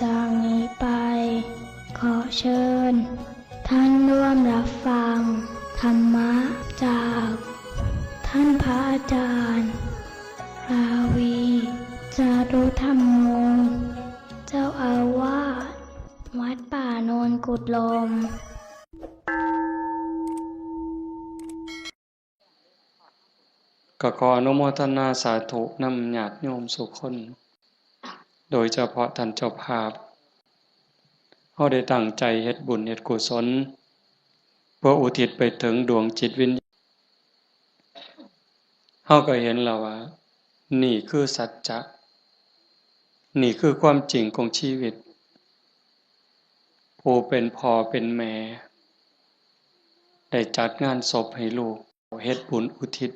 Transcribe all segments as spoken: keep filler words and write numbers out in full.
จากนี้ไป ขอเชิญ ท่านร่วมรับฟัง ธรรมะจาก ท่านพระอาจารย์ ราวี จารุธรรมโม เจ้าอาวาส วัดป่าโนนกุดลม ก็ขออนุโมทนาสาธุนำญาติโยมสู่คน โดยเฉพาะท่านเจ้าภาพ เฮาได้ตั้งใจเฮ็ดบุญเฮ็ดกุศล เพื่ออุทิศไปถึงดวงจิตวิญญาณ เฮาก็เห็นแล้วว่า นี่คือสัจจะ นี่คือความจริงของชีวิต ผู้เป็นพ่อเป็นแม่ ได้จัดงานศพให้ลูก เฮ็ดบุญอุทิศ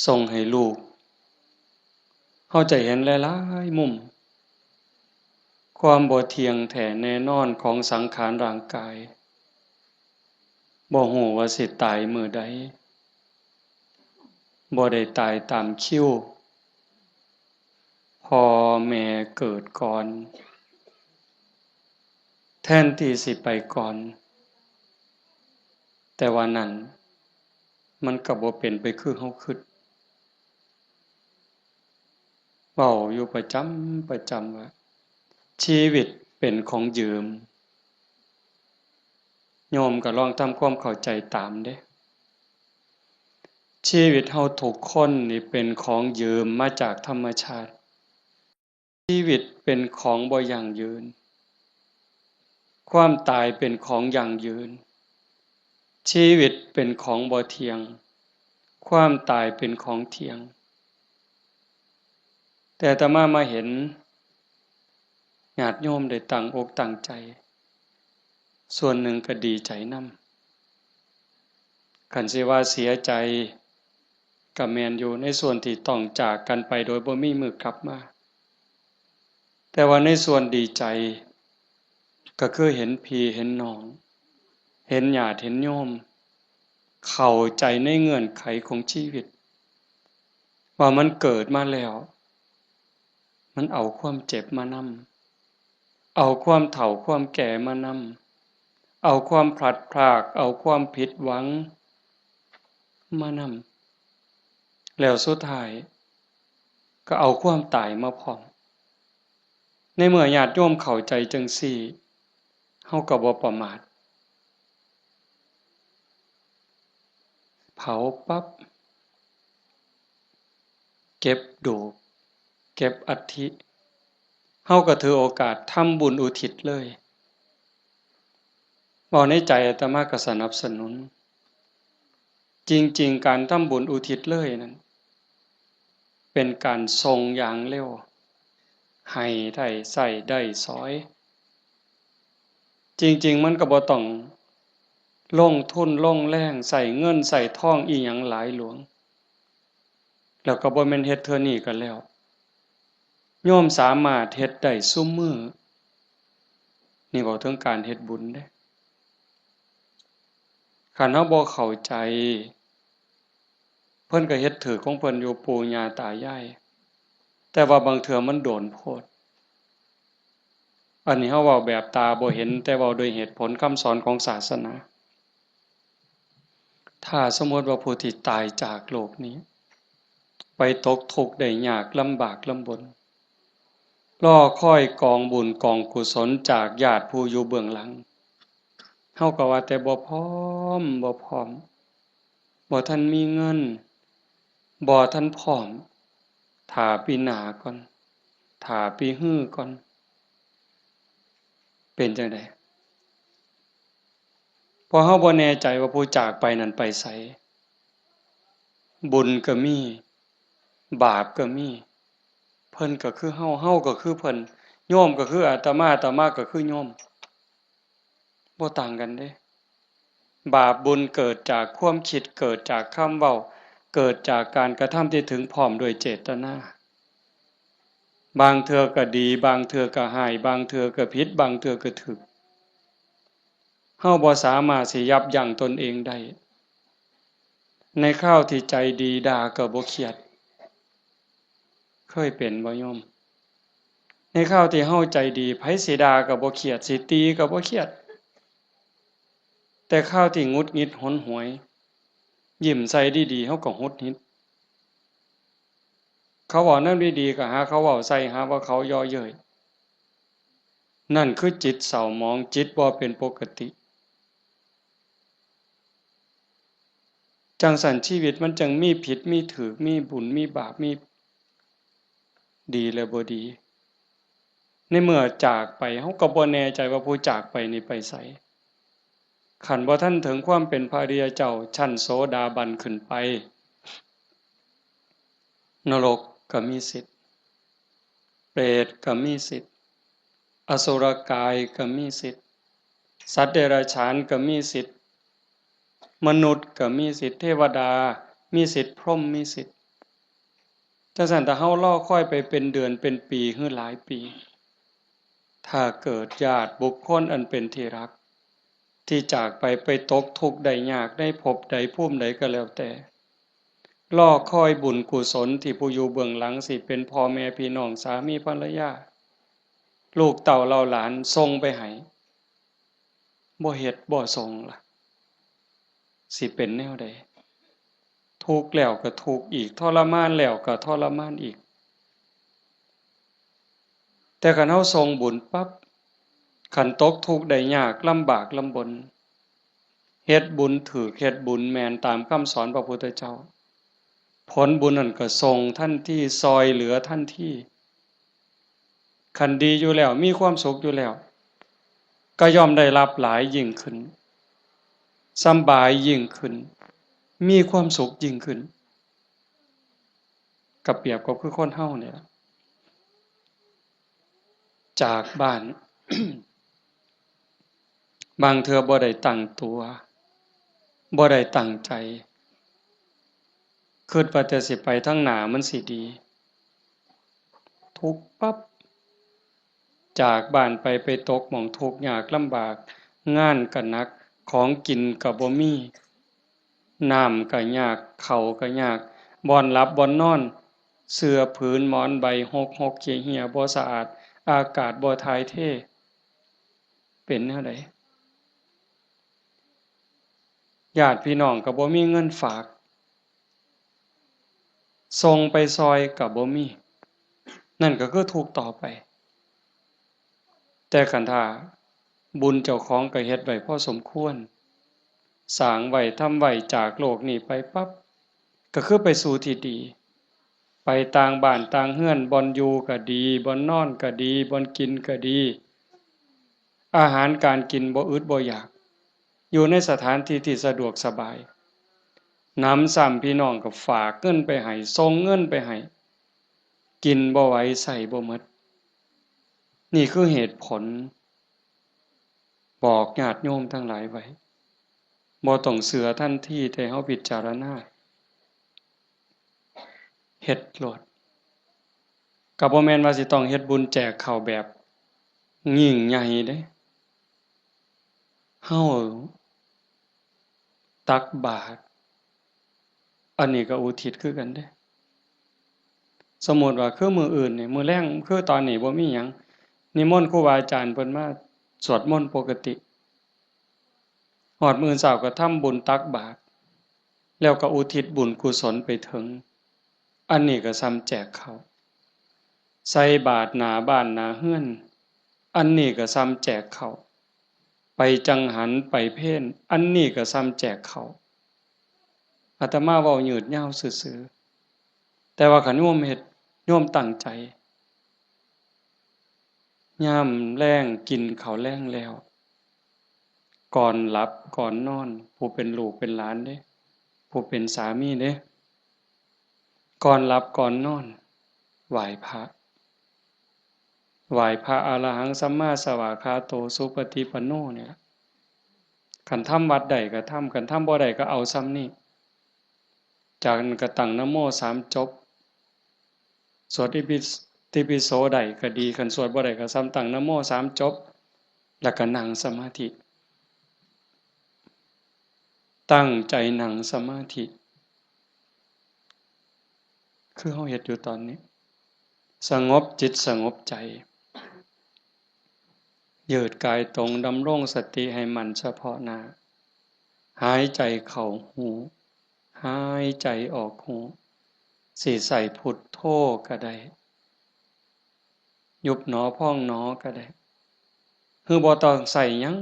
ส่งให้ลูก เฮาจะเห็นหลายๆมุม ความบ่เที่ยงแท้แน่นอนของสังขารร่างกาย บ่ฮู้ว่าสิตายมื้อใด บ่ได้ตายตามคิว พ่อแม่เกิดก่อน แทนที่สิไปก่อน แต่ว่านั่น มันก็บ่เป็นไปคือเฮาคิด เว้าอยู่ประจำประจำว่า ชีวิตเป็นของยืม โยมก็ลองทำความเข้าใจตามเด้ ชีวิตเฮาทุกคนนี่เป็นของยืมมาจากธรรมชาติ ชีวิตเป็นของบ่ยั่งยืน ความตายเป็นของยั่งยืน ชีวิตเป็นของบ่เที่ยง ความตายเป็นของเที่ยง แต่อาตมามาเห็น ญาติโยมได้ตั้งอกตั้งใจ ส่วนหนึ่งก็ดีใจนำ คันสิว่าเสียใจ ก็แม่นอยู่ในส่วนที่ต้องจากกันไปโดยบ่มีมื้อกลับมา แต่ว่าในส่วนดีใจ ก็คือเห็นพี่เห็นน้อง เห็นญาติเห็นโยม เข้าใจในเงื่อนไขของชีวิต ว่ามันเกิดมาแล้ว มันเอาความเจ็บมานำ เอาความเฒ่าความแก่มานำ เอาความพลัดพราก เอาความผิดหวังมานำ แล้วสุดท้ายก็เอาความตายมาพร้อม ในเมื่อญาติโยมเข้าใจจั่งซี้ เฮาก็บ่ประมาท เผาปั๊บ เก็บดูก เก็บอัฐิ เฮาก็ถือโอกาสทำบุญอุทิศเลย เว้าในใจอาตมาก็สนับสนุน จริงๆ การทำบุญอุทิศเลยนั้น เป็นการส่งอย่างเร็ว ให้ได้ใช้ได้สอย จริงๆ มันก็บ่ต้องลงทุนลงแรง ใช้เงินใช้ทองอิหยังหลายหลวง แล้วก็บ่แม่นเฮ็ดเทื่อนี้ก็แล้ว โยมสามารถเฮ็ดได้ซุมื้อ นี่เว้าถึงการเฮ็ดบุญเด้ คันเฮาบ่เข้าใจ เพิ่นก็เฮ็ดถืกของเพิ่นอยู่ปู่ย่าตายาย แต่ว่าบางเทื่อมันโดนโพด อันนี้เฮาเว้าแบบตาบ่เห็น แต่เว้าโดยเหตุผลคำสอนของศาสนา ถ้าสมมติว่าผู้ที่ตายจากโลกนี้ ไปตกทุกข์ได้ยากลำบากลำบน รอคอยกองบุญกองกุศลจากญาติผู้อยู่เบื้องหลัง เฮาก็ว่าแต่บ่พร้อม บ่พร้อม บ่ทันมีเงิน บ่ทันพร้อม ถ้าปีหน้าก่อน ถ้าปีฮือก่อน เป็นจั่งใด เพราะเฮาบ่แน่ใจว่าผู้จากไปนั้นไปไส บุญก็มี บาปก็มี เพิ่นก็คือเฮา เฮาก็คือเพิ่น โยมก็คืออาตมา อาตมาก็คือโยม บ่ต่างกันเด้ บาปบุญเกิดจากความคิด เกิดจากคำเว้า เกิดจากการกระทำที่ถึงพร้อมด้วยเจตนา บางเทื่อก็ดี บางเทื่อก็ร้าย บางเทื่อก็ผิด บางเทื่อก็ถูก เฮาบ่สามารถสิยับยั้งตนเองได้ ในคราวที่ใจดีด่าก็บ่เครียด เคยเป็นบ่โยม ในคราวที่เฮาใจดี ไผสิด่าก็บ่เครียด สิตีก็บ่เครียด แต่คราวที่หงุดหงิดหนหวย ยิ้มใส่ดีๆ เฮาก็หงุดหงิด เขาเว้านำดีๆ ก็หาเขาเว้าใส่ หาว่าเขาเยาะเย้ย นั่นคือจิตเศร้าหมอง จิตบ่เป็นปกติ จั่งซั้นชีวิตมันจั่งมีผิดมีถูก มีบุญมีบาป มีดีและบ่ดี ในเมื่อจากไป เฮาก็บ่แน่ใจว่าผู้จากไปนี่ไปไส คันบ่ทันถึงความเป็นพระอริยเจ้า ชั้นโสดาบันขึ้นไป นรกก็มีสิทธิ์ เปรตก็มีสิทธิ์ อสุรกายก็มีสิทธิ์ สัตว์เดรัจฉานก็มีสิทธิ์ มนุษย์ก็มีสิทธิ์ เทวดามีสิทธิ์ พรหมมีสิทธิ์ จั่งซั้นถ้าเฮารอคอยไปเป็นเดือนเป็นปีหรือหลายปี ถ้าเกิดญาติบุคคลอันเป็นที่รัก ที่จากไป ไปตกทุกข์ได้ยากในภพใดภูมิใดก็แล้วแต่ รอคอยบุญกุศลที่ผู้อยู่เบื้องหลัง สิเป็นพ่อแม่พี่น้อง สามีภรรยา ลูกเต้าเหล่าหลานส่งไปให้ บ่เฮ็ดบ่ส่งล่ะ สิเป็นแนวใด ทุกข์แล้วก็ทุกข์อีก ทรมานแล้วก็ทรมานอีก แต่คันเฮาส่งบุญปั๊บ คันตกทุกข์ได้ยาก ลำบากลำบน เฮ็ดบุญถูก เฮ็ดบุญแม่นตามคำสอนพระพุทธเจ้า ผลบุญนั่นก็ส่งทันที ซ่อยเหลือทันที คันดีอยู่แล้ว มีความสุขอยู่แล้ว ก็ย่อมได้รับหลายยิ่งขึ้น สำบายยิ่งขึ้น มีความสุขยิ่งขึ้น ก็เปรียบก็คือคนเฮานี่ล่ะ จากบ้าน บางเทื่อบ่ได้ตั้งตัว บ่ได้ตั้งใจ คิดว่าแต่สิไปทางหน้ามันสิดี ทุกข์ปั๊บ จากบ้านไป ไปตกหม่องทุกข์ยากลำบาก งานก็หนัก ของกินก็บ่มี น้ำก็ยาก ข้าวก็ยาก บ่อนหลับบ่อนนอน เสื่อผืนหมอนใบหกหกเหี่ยๆ บ่สะอาด อากาศบ่ถ่ายเท เป็นแนวใด ญาติพี่น้องก็บ่มีเงินฝาก ส่งไปซ่อยก็บ่มี นั่นก็คือทุกข์ต่อไป แต่คันถ้าบุญเจ้าของก็เฮ็ดไว้พอสมควร สร้างไว้ ทำไว้ จากโลกนี้ไปปั๊บ ก็คือไปสู่ที่ดี ไปต่างบ้านต่างเฮือน บ่อนอยู่ก็ดี บ่อนนอนก็ดี บ่อนกินก็ดี อาหารการกินบ่อึดบ่อยาก อยู่ในสถานที่ที่สะดวกสบาย หนำซ้ำพี่น้องก็ฝากเงินไปให้ ส่งเงินไปให้ กินบ่ไหว ใช้บ่หมด นี่คือเหตุผล บอกญาติโยมทั้งหลายไว้ บ่ต้องเชื่อทันที แต่เฮาพิจารณา เฮ็ดโลด ก็บ่แม่นว่าสิต้องเฮ็ดบุญแจกข้าวแบบยิ่งใหญ่เด้ เฮาตักบาตร อันนี้ก็อุทิศคือกันเด้ สมมุติว่าคือมื้ออื่นนี่ มื้อแลง คือตอนนี้บ่มีหยัง นิมนต์ครูบาอาจารย์เพิ่นมาสวดมนต์ปกติ ฮอดมื้อเช้าก็ทำบุญตักบาตร แล้วก็อุทิศบุญกุศลไปถึง อันนี้ก็ส่ำแจกข้าว ใส่บาตรหน้าบ้านหน้าเฮือน อันนี้ก็ส่ำแจกข้าว ไปจังหันไปเพล อันนี้ก็ส่ำแจกข้าว อาตมาเว้ายืดยาวซื่อๆ แต่ว่าคันโยมเฮ็ด โยมตั้งใจ ยามแลงกินข้าวแลงแล้ว ก่อนหลับก่อนนอน ผู้เป็นลูกเป็นหลานเด้ ผู้เป็นสามีเด้ ก่อนหลับก่อนนอน ไหว้พระ ไหว้พระอรหังสัมมาสวากขาโตสุปฏิปันโนเนี่ย คันทำวัดใดก็ทำ คันทำบ่ได้ก็เอาส่ำนี้ จากนั้นก็ตั้งนะโมสามจบ สวดอิติปิโสได้ก็ดี คันสวดบ่ได้ก็ส่ำตั้งนะโมสามจบ แล้วก็นั่งสมาธิ ตั้งใจนั่งสมาธิ คือเฮาเฮ็ดอยู่ตอนนี้ สงบจิตสงบใจ ยืดกายตรง ดำรงสติให้มั่นเฉพาะหน้า หายใจเข้าฮู้ หายใจออกฮู้ สิใช้พุทโธก็ได้ ยุบหนอพองหนอก็ได้ คือบ่ต้องใช้หยัง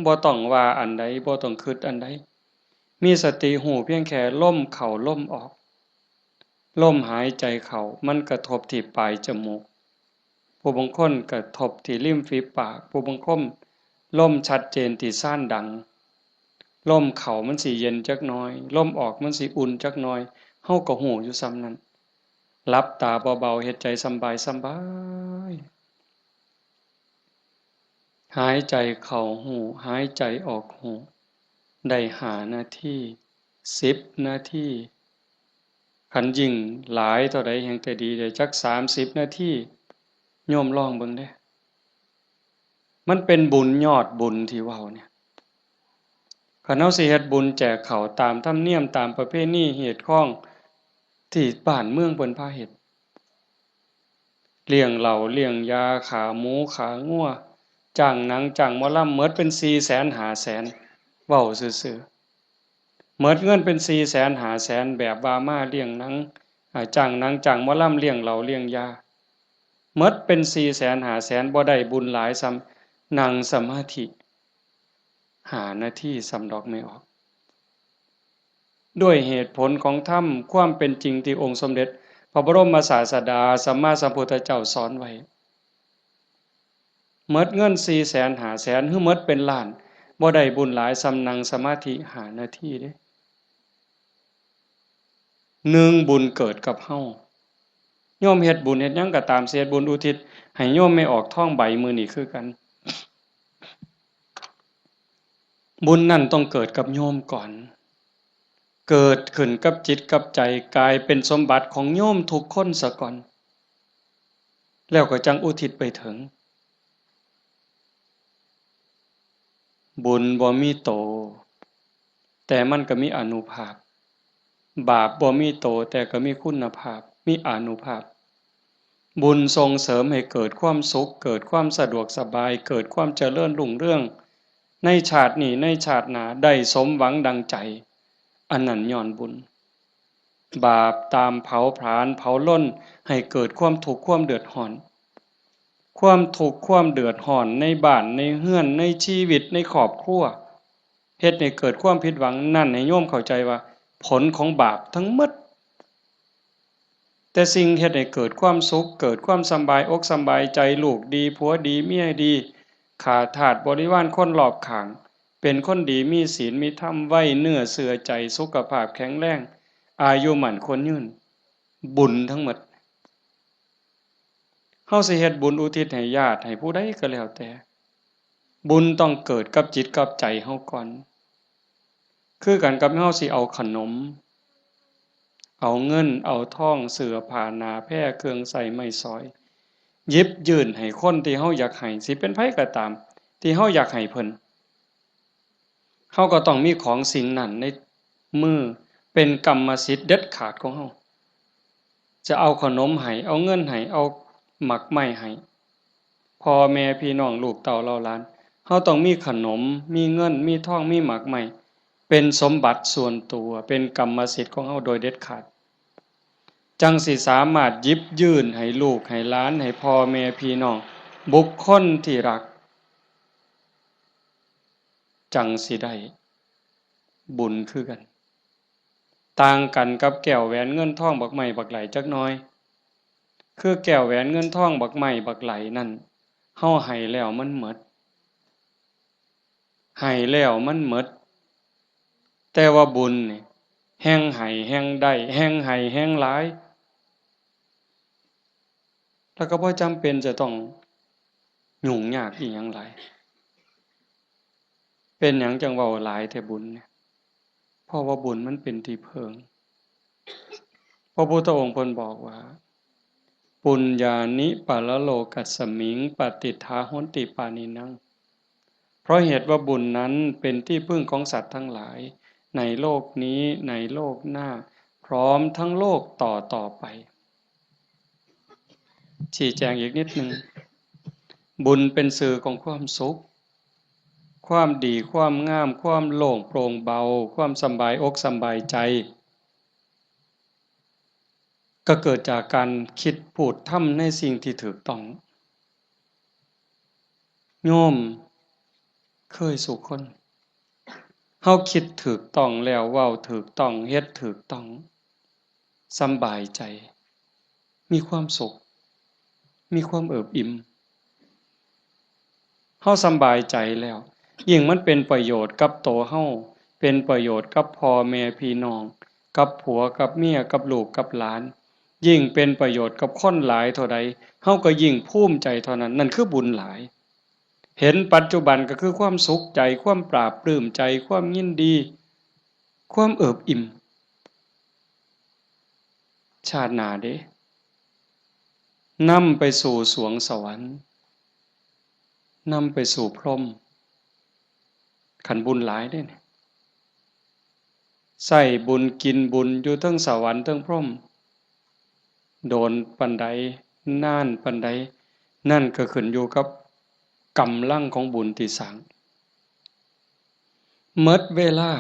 บ่ต้องว่าอันใด บ่ต้องคิดอันใด มีสติฮู้เพียงแค่ลมเข้าลมออก ลมหายใจเข้า มันกระทบที่ปลายจมูก ผู้บางคนกระทบที่ริมฝีปาก ผู้บางคนลมชัดเจนที่ซานดัง ลมเข้ามันสิเย็นจักหน่อย ลมออกมันสิอุ่นจักหน่อย เฮาก็ฮู้อยู่ส่ำนั้น หลับตาเบาๆ เฮ็ดใจสำบายสำบาย หายใจเข้าฮู้ หายใจออกฮู้ ได้ห้านาที สิบนาที คันยิ่งหลายเท่าใดแฮ่งแต่ดี ได้จักสามสิบนาที โยมลองเบิ่งเด้ มันเป็นบุญยอดบุญที่เว้าเนี่ย คันเฮาสิเฮ็ดบุญแจกข้าวตามธรรมเนียม ตามประเพณีฮีตคองที่บ้านเมืองเพิ่นพาเฮ็ด เลี้ยงเหล้า เลี้ยงยา ฆ่าหมู ฆ่างัว จ้างหนัง จ้างหมอลำ หมดเป็นสี่แสน ห้าแสน เว้าซื่อๆ หมดเงินเป็นสี่แสน ห้าแสน แบบว่ามาเลี้ยงหนัง อ่า จ้างหนัง จ้างหมอลำ เลี้ยงเหล้า เลี้ยงยา หมดเป็นสี่แสน ห้าแสน บ่ได้บุญหลายส่ำนั่งสมาธิ ห้านาทีส่ำดอกแม่ออก ด้วยเหตุผลของธรรม ความเป็นจริงที่องค์สมเด็จพระบรมศาสดาสัมมาสัมพุทธเจ้าสอนไว้ หมดเงินสี่แสน ห้าแสน หรือหมดเป็นล้าน บ่ได้บุญหลายส่ำนั่งสมาธิห้านาทีเด้ หนึ่ง บุญเกิดกับเฮา โยมเฮ็ดบุญเฮ็ดหยังก็ตาม สิเฮ็ดบุญอุทิศให้โยมแม่ออกทองใบมื้อนี้คือกัน บุญนั่นต้องเกิดกับโยมก่อน เกิดขึ้นกับจิตกับใจ กลายเป็นสมบัติของโยมทุกคนซะก่อน แล้วก็จั่งอุทิศไปถึง บุญบ่มีโต แต่มันก็มีอานุภาพ บาปบ่มีโต แต่ก็มีคุณภาพ มีอานุภาพ บุญส่งเสริมให้เกิดความสุข เกิดความสะดวกสบาย เกิดความเจริญรุ่งเรือง ในชาตินี้ ในชาติหน้า ได้สมหวังดังใจ อันนั้นย้อนบุญ บาปตามเผาผลาญเผาลนให้เกิดความทุกข์ความเดือดร้อน ความทุกข์ความเดือดร้อนในบ้านในเฮือน ในชีวิต ในครอบครัว เฮ็ดให้เกิดความผิดหวัง นั่นให้โยมเข้าใจว่าผลของบาปทั้งหมด แต่สิ่งเฮ็ดให้เกิดความสุข เกิดความสำบายอกสำบายใจ ลูกดี ผัวดี เมียดี ข้าทาสบริวารคนรอบข้าง เป็นคนดี มีศีล มีธรรม ไว้เนื้อเชื่อใจ สุขภาพแข็งแรง อายุมั่นขวัญยืน บุญทั้งหมด เฮาสิเฮ็ดบุญอุทิศให้ญาติ ให้ผู้ใดก็แล้วแต่ บุญต้องเกิดกับจิตกับใจเฮาก่อน คือกันกับเฮาสิเอาขนม เอาเงิน เอาทอง เสื้อผ้า หน้าแพร เครื่องใช้ไม้สอย หยิบยื่นให้คนที่เฮาอยากให้ สิเป็นไผก็ตาม ที่เฮาอยากให้เพิ่น เฮาก็ต้องมีของสิ่งนั้นในมือ เป็นกรรมสิทธิ์เด็ดขาดของเฮา จะเอาขนมให้ เอาเงินให้ เอาหมากไม้ให้ พ่อแม่พี่น้องลูกเต้าเหล่าหลาน เฮาต้องมีขนม มีเงิน มีทอง มีหมากไม้ เป็นสมบัติส่วนตัว เป็นกรรมสิทธิ์ของเฮาโดยเด็ดขาด จั่งสิสามารถหยิบยื่นให้ลูก ให้หลาน ให้พ่อแม่พี่น้อง บุคคลที่รัก จั่งสิได้บุญคือกัน ต่างกันกับแก้วแหวนเงินทองบักไม้บักไหลจักหน่อย คือแก้วแหวนเงินทองบักไม้บักไหลนั่น เฮาให้แล้วมันหมด ให้แล้วมันหมด แต่ว่าบุญนี่ แฮ่งให้แฮ่งได้ แฮ่งให้แฮ่งหลาย แล้วก็บ่จำเป็นจะต้องยุ่งยากอิหยังหลาย เป็นหยังจั่งเว้าหลายแท้บุญเนี่ย เพราะว่าบุญมันเป็นที่เพิ่ง พระพุทธองค์เพิ่นบอกว่า ปุญญานิปรโลกัสมิง ปฏิฏฐาโหนติปาณินัง เพราะเหตุว่าบุญนั้นเป็นที่พึ่งของสัตว์ทั้งหลาย ในโลกนี้ ในโลกหน้า พร้อมทั้งโลกต่อต่อไป ชี้แจงอีกนิดนึง บุญเป็นสื่อของความสุข ความดี ความงาม ความโล่งโปร่งเบา ความสำบายอกสำบายใจ ก็เกิดจากการคิดพูดทำในสิ่งที่ถูกต้อง โยมเคยสู่คน เฮาคิดถูกต้องแล้ว เว้าถูกต้อง เฮ็ดถูกต้อง สำบายใจ มีความสุข มีความเอิบอิ่ม เฮาสำบายใจแล้ว ยิ่งมันเป็นประโยชน์กับโตเฮา เป็นประโยชน์กับพ่อแม่พี่น้อง กับผัวกับเมีย กับลูกกับหลาน ยิ่งเป็นประโยชน์กับคนหลายเท่าใด เฮาก็ยิ่งภูมิใจเท่านั้น นั่นคือบุญหลาย เห็นปัจจุบันก็คือความสุขใจ ความปลาบปลื้มใจ ความยินดี ความเอิบอิ่ม ชาติหน้าเด้ นำไปสู่สวงสวรรค์ นำไปสู่พรหม คันบุญหลายเด้เนี่ย ใช้บุญกินบุญอยู่เทิงสวรรค์เทิงพรหม โดนปานใด นานปานใด นั่นก็ขึ้นอยู่กับกำลังของบุญที่สร้าง หมดเวลา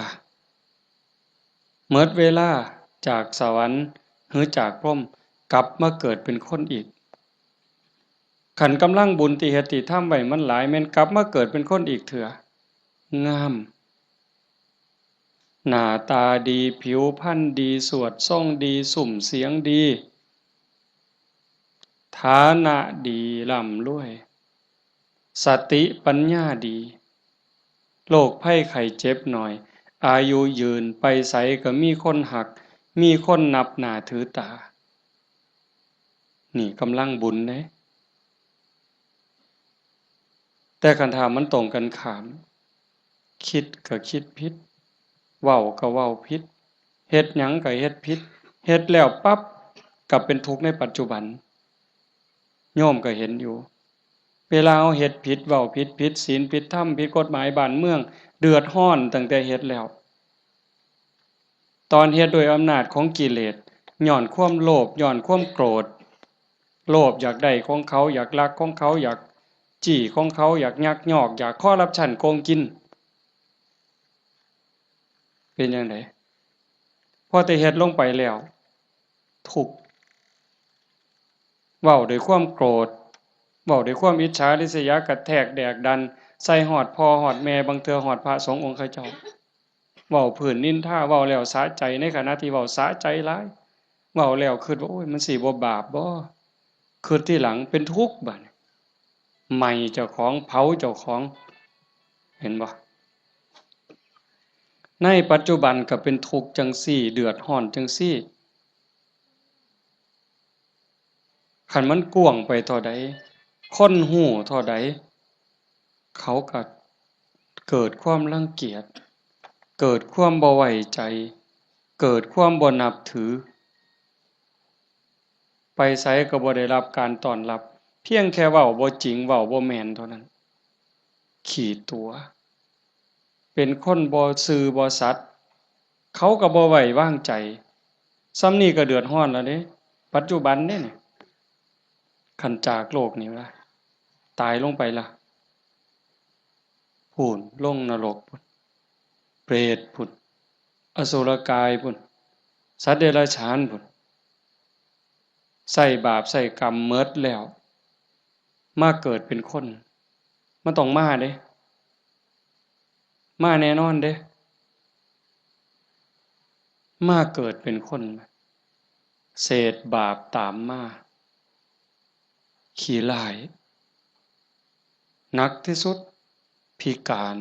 หมดเวลาจากสวรรค์หรือจากพรหม กลับมาเกิดเป็นคนอีก คันกำลังบุญที่เฮ็ดที่ทำไว้มันหลาย แม่นกลับมาเกิดเป็นคนอีกเทื่อ งาม หน้าตาดี ผิวพรรณดี สวดทรงดี ซุ่มเสียงดี ฐานะดี ร่ำรวย สติปัญญาดี โรคภัยไข้เจ็บน้อย อายุยืน ไปไสก็มีคนฮัก มีคนนับหน้าถือตา นี่กำลังบุญเด้ แต่คันถ้ามันตรงกันข้าม คิดก็คิดผิด เว้าก็เว้าผิด เฮ็ดหยังก็เฮ็ดผิด เฮ็ดแล้วปั๊บ ก็เป็นทุกข์ในปัจจุบัน โยมก็เห็นอยู่ เวลาเฮาเฮ็ดผิด เว้าผิด ผิดศีล ผิดธรรม ผิดกฎหมายบ้านเมือง เดือดร้อนตั้งแต่เฮ็ดแล้ว ตอนเฮ็ดด้วยอำนาจของกิเลส ย้อนความโลภ ย้อนความโกรธ โลภอยากได้ของเขา อยากลักของเขา อยากจี้ของเขา อยากยักยอก อยากคอร์รัปชันโกงกิน เป็นจั่งใด พอแต่เฮ็ดลงไปแล้ว ทุกข์ เว้าด้วยความโกรธ เว้าด้วยความอิจฉาริษยา กระแทกแดกดัน ใส่ฮอดพ่อฮอดแม่ บางเทื่อฮอดพระสงฆ์องค์เขาเจ้า เว้าพื้นนินทา เว้าแล้วสะใจ ในขณะที่เว้าสะใจหลาย เว้าแล้วคิดว่า โอ้ย มันสิบ่บาปบ่ คิดทีหลังเป็นทุกข์บัดนี้ ไหม้เจ้าของ เผาเจ้าของ เห็นบ่ ในปัจจุบันก็เป็นทุกข์จั่งซี้ เดือดร้อนจั่งซี้ คันมันกว้างไปเท่าใด คนฮู้เท่าใด เขาก็เกิดความรังเกียจ เกิดความบ่ไว้ใจ เกิดความบ่นับถือ ไปไสก็บ่ได้รับการต้อนรับ เพียงแค่เว้าบ่จริง เว้าบ่แม่นเท่านั้น ขี้ตั๋ว เป็นคนบ่ซื่อบ่สัตย์ เขาก็บ่ไว้วางใจ ส่ำนี้ก็เดือดร้อนแล้วเด้ ปัจจุบันเด้นี่ คันจากโลกนี้ละ ตายลงไปละ พู้น ลงนรกพู้น เปรตพู้น อสุรกายพู้น สัตว์เดรัจฉานพู้น ใช้บาปใช้กรรมหมดแล้ว มาเกิดเป็นคน มันต้องมาเด้ มาแน่นอนเด้ มาเกิดเป็นคน เศษบาปตามมา ขี้ร้าย หนักที่สุด พิการ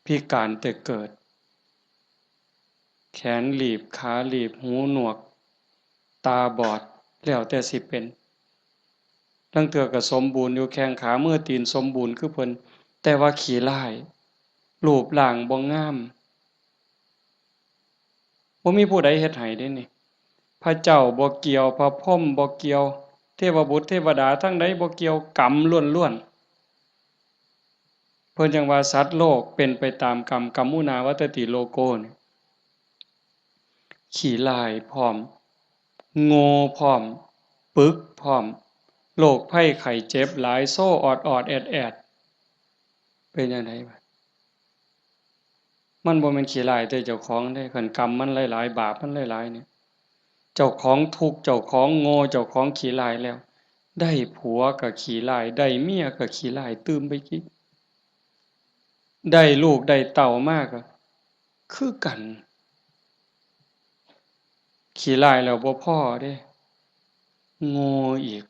พิการแต่เกิด แขนหลีบ ขาหลีบ หูหนวก ตาบอด แล้วแต่สิเป็น ลางเทื่อก็สมบูรณ์อยู่ แข้งขามือตีนสมบูรณ์คือเพิ่น แต่ว่าขี้ร้าย รูปร่างบ่งาม บ่มีผู้ใดเฮ็ดให้เด้นี่ พระเจ้าบ่เกี่ยว พระพรหมบ่เกี่ยว เทวบุตรเทวดาทั้งใดบ่เกี่ยว กรรมล้วนๆ เพิ่นจั่งว่าสัตว์โลกเป็นไปตามกรรม กัมมุนาวัตติโลโกนี่ ขี้ร้ายพร้อม โง่พร้อม ปึกพร้อม โรคภัยไข้เจ็บหลาย โซออดๆ แอดๆ เป็นจั่งใดบาด มันบ่แม่นขี้ร้ายแต่เจ้าของเด้ คันกรรมมันหลายๆ บาปมันหลายๆ เนี่ย เจ้าของทุกข์ เจ้าของโง่ เจ้าของขี้ร้ายแล้ว ได้ผัวก็ขี้ร้าย ได้เมียก็ขี้ร้ายตื่มไปอีก ได้ลูกได้เต้ามาก็คือกัน ขี้ร้ายแล้วบ่พอเด้ โง่อีก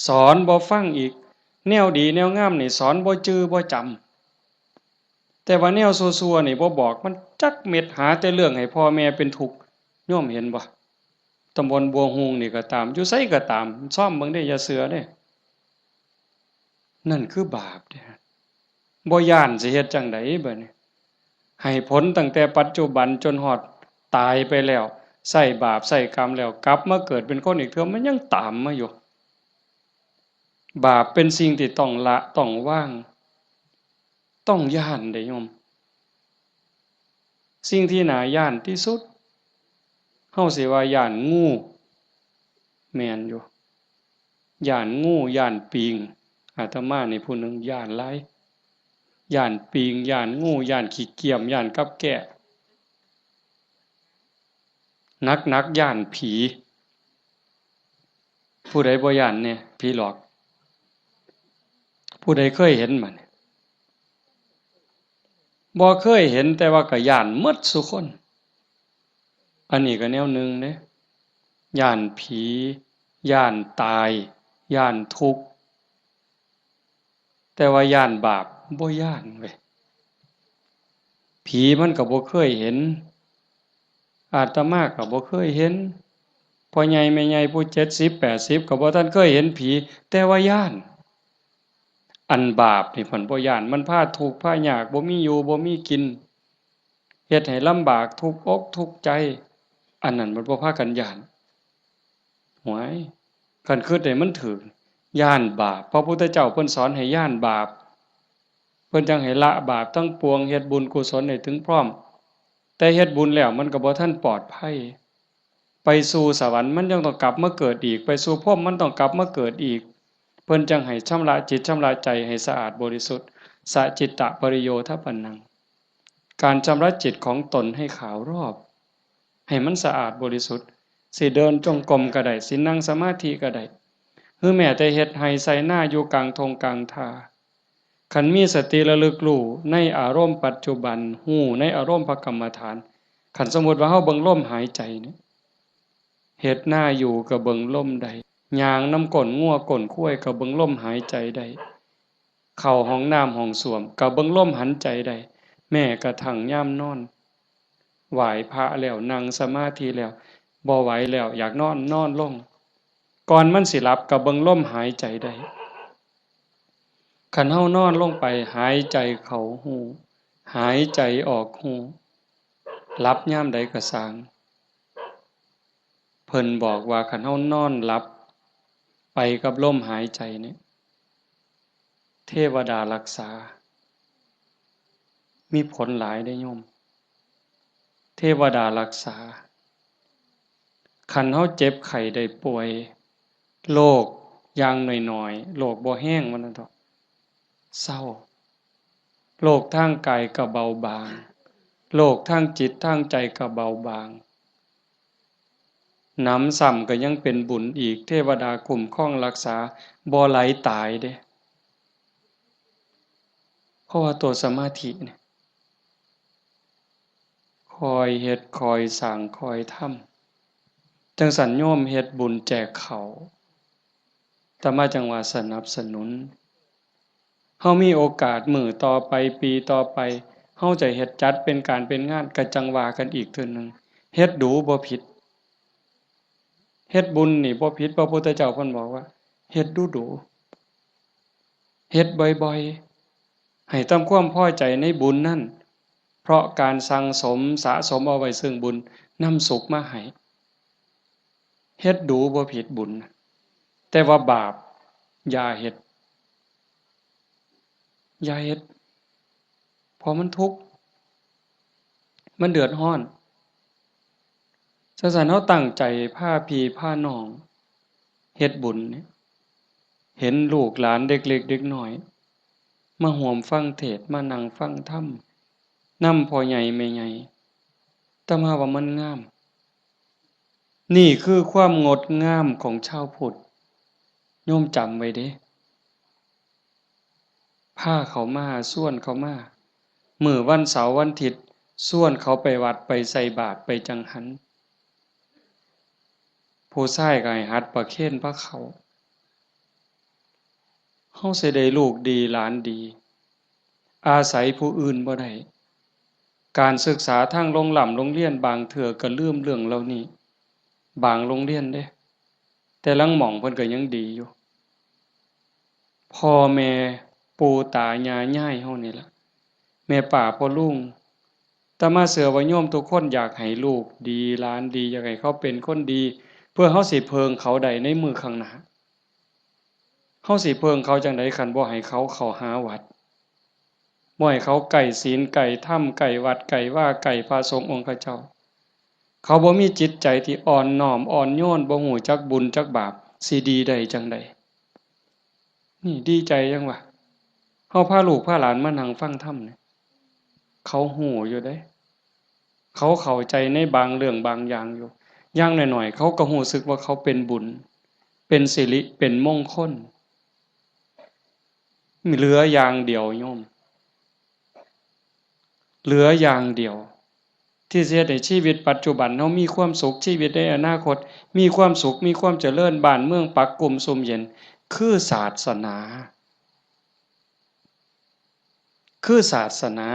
สอนบ่ฟังอีก แนวดีแนวงามนี่สอนบ่จื่อบ่จำ แต่ว่าแนวซั่วๆ นี่บ่บอกมันจักเม็ด หาแต่เรื่องให้พ่อแม่เป็นทุกข์ โยมเห็นบ่ ตำบลบัวฮูงนี่ก็ตาม อยู่ไสก็ตาม ซ่อมเบิ่งเด้ อย่าเชื่อเด้ นั่นคือบาปเด้ บ่ย้านสิเฮ็ดจั่งใดบัดนี้ ให้ผลตั้งแต่ปัจจุบันจนฮอดตายไปแล้ว ใช้บาปใช้กรรมแล้ว กลับมาเกิดเป็นคนอีกเทื่อ มันยังตามมาอยู่ บาปเป็นสิ่งที่ต้องละ ต้องวาง ต้องย้านเด้โยม สิ่งที่น่าย้านที่สุด เฮาสิว่าย้านงู แม่นอยู่ ย้านงู ย้านปิง อาตมานี่ผู้หนึ่งย้านหลาย ย้านปิง ย้านงู ย้านขี้เกียม ย้านกับแก้ หนักๆ ย้านผี ผู้ใดบ่ย้านแน่ ผีหลอก ผู้ใดเคยเห็นบ่เนี่ย บ่เคยเห็น แต่ว่าก็ย้านหมดซุคน อันนี้ก็แนวหนึ่งเด้ ย้านผี ย้านตาย ย้านทุกข์ แต่ว่าย้านบาป บ่ย้านเว้ย ผีมันก็บ่เคยเห็น อาตมาก็บ่เคยเห็น พ่อใหญ่แม่ใหญ่ผู้เจ็ดสิบแปดสิบก็บ่ทันเคยเห็นผี แต่ว่าย้าน อันบาปนี่เพิ่นบ่ย้าน มันพาทุกข์พายาก บ่มีอยู่บ่มีกิน เฮ็ดให้ลำบากทุกข์อกทุกข์ใจ อันนั้นมันบ่พากันย้าน หวย คันคิดให้มันถูก ย้านบาป พระพุทธเจ้าเพิ่นสอนให้ย้านบาป เพิ่นจั่งให้ละบาปทั้งปวง เฮ็ดบุญกุศลให้ถึงพร้อม แต่เฮ็ดบุญแล้วมันก็บ่ทันปลอดภัย ไปสู่สวรรค์มันยังต้องกลับมาเกิดอีก ไปสู่พรหมมันต้องกลับมาเกิดอีก เพิ่นจั่งให้ชำระจิตชำระใจให้สะอาดบริสุทธิ์ สะจิตตะปริโยทปปันนัง การชำระจิตของตนให้ขาวรอบ ให้มันสะอาดบริสุทธิ์ สิเดินจงกรมก็ได้ สินั่งสมาธิก็ได้ หรือแม้แต่เฮ็ดไร่ไถนาอยู่กลางท่งกลางท่า คันมีสติระลึกรู้ในอารมณ์ปัจจุบัน รู้ในอารมณ์พระกรรมฐาน คันสมมุติว่าเฮาเบิ่งลมหายใจนี่ เฮ็ดนาอยู่ก็เบิ่งลมได้ ย่างนำก้นงัวก้นควายก็เบิ่งลมหายใจได้ เข้าห้องน้ำห้องส้วมก็เบิ่งลมหายใจได้ แม้กระทั่งยามนอน ไหว้พระแล้วนั่งสมาธิแล้ว บ่ไหวแล้วอยากนอนนอนลง ก่อนมันสิหลับก็เบิ่งลมหายใจได้ คันเฮานอนลงไปหายใจเข้าฮู้ หายใจออกฮู้ หลับยามใดก็ซ่าง เพิ่นบอกว่าคันเฮานอนหลับไปกับลมหายใจเนี่ย เทวดารักษา มีผลหลายเด้โยม เทวดารักษา คันเฮาเจ็บไข้ได้ป่วย โรคอย่างน้อยๆ โรคบ่แฮงว่าซั่นเถาะ เซา โรคทางกายก็เบาบาง โรคทางจิตทางใจก็เบาบาง หนำซ้ำก็ยังเป็นบุญอีก เทวดาคุ้มครองรักษา บ่ไหลตายเด้ เพราะว่าตัวสมาธิเนี่ย คอยเฮ็ด คอยสร้าง คอยทำ จั่งซั้นโยมเฮ็ดบุญแจกข้าว อาตมาจั่งว่าสนับสนุน เฮามีโอกาสมื้อต่อไป ปีต่อไป เฮาจะเฮ็ดจัดเป็นการเป็นงาน ก็จั่งว่ากันอีกเทื่อหนึ่ง เฮ็ดดูบ่ผิด เฮ็ดบุญนี่บ่ผิด พระพุทธเจ้าเพิ่นบอกว่า เฮ็ดดูๆ เฮ็ดบ่อยๆ ให้ทำความพอใจในบุญนั้น เพราะการสั่งสมสะสมเอาไว้ซึ่งบุญนำสุขมาให้ เฮ็ดดูบ่ผิดบุญ แต่ว่าบาปอย่าเฮ็ด อย่าเฮ็ด เพราะมันทุกข์ มันเดือดร้อน จั่งซั้นเฮาตั้งใจพาพี่พาน้องเฮ็ดบุญเนี่ย เห็นลูกหลานเด็กๆ เด็กน้อย มาร่วมฟังเทศน์ มานั่งฟังธรรม นำพ่อใหญ่แม่ใหญ่ อาตมาว่ามันงาม นี่คือความงดงามของชาวพุทธ โยมจำไว้เด้ พาเขามา ชวนเขามา มื้อวันเสาร์วันอาทิตย์ ชวนเขาไปวัด ไปใส่บาตร ไปจังหัน ผู้ชายก็ให้หัดประเคนพาเข้า เฮาสิได้ลูกดีหลานดี อาศัยผู้อื่นบ่ได้ การศึกษาทางโรงร่ำโรงเรียนบางเทื่อก็ลืมเรื่องเหล่านี้ บางโรงเรียนเด้ แต่ลางหม่องเพิ่นก็ยังดีอยู่ พ่อแม่ปู่ตายายยายเฮานี่ล่ะ แม่ป้าพ่อลุง อาตมาเชื่อว่าโยมทุกคนอยากให้ลูกดีหลานดี อยากให้เขาเป็นคนดี เพื่อเฮาสิเพิ่งเขาได้ในมื้อข้างหน้า เฮาสิเพิ่งเขาจั่งใด คันบ่ให้เขาเข้าหาวัด บ่ให้เขาใกล้ศีลใกล้ธรรม ใกล้วัดใกล้วา ใกล้พระสงฆ์องค์เจ้า เขาบ่มีจิตใจที่อ่อนน้อมอ่อนโยน บ่ฮู้จักบุญจักบาป สิดีได้จั่งใด นี่ดีใจจั่งวะ เฮาพาลูกพาหลานมานั่งฟังธรรมเนี่ย เขาฮู้อยู่เด้ เขาเข้าใจในบางเรื่องบางอย่างอยู่ อย่างน้อยๆ เขาก็รู้สึกว่าเขาเป็นบุญ เป็นสิริ เป็นมงคล เหลืออย่างเดียวโยม เหลืออย่างเดียว ที่สิเฮ็ดให้ชีวิตปัจจุบันเฮามีความสุข ชีวิตในอนาคตมีความสุข มีความเจริญ บ้านเมืองปักกุมซุ่มเย็น คือศาสนา คือศาสนา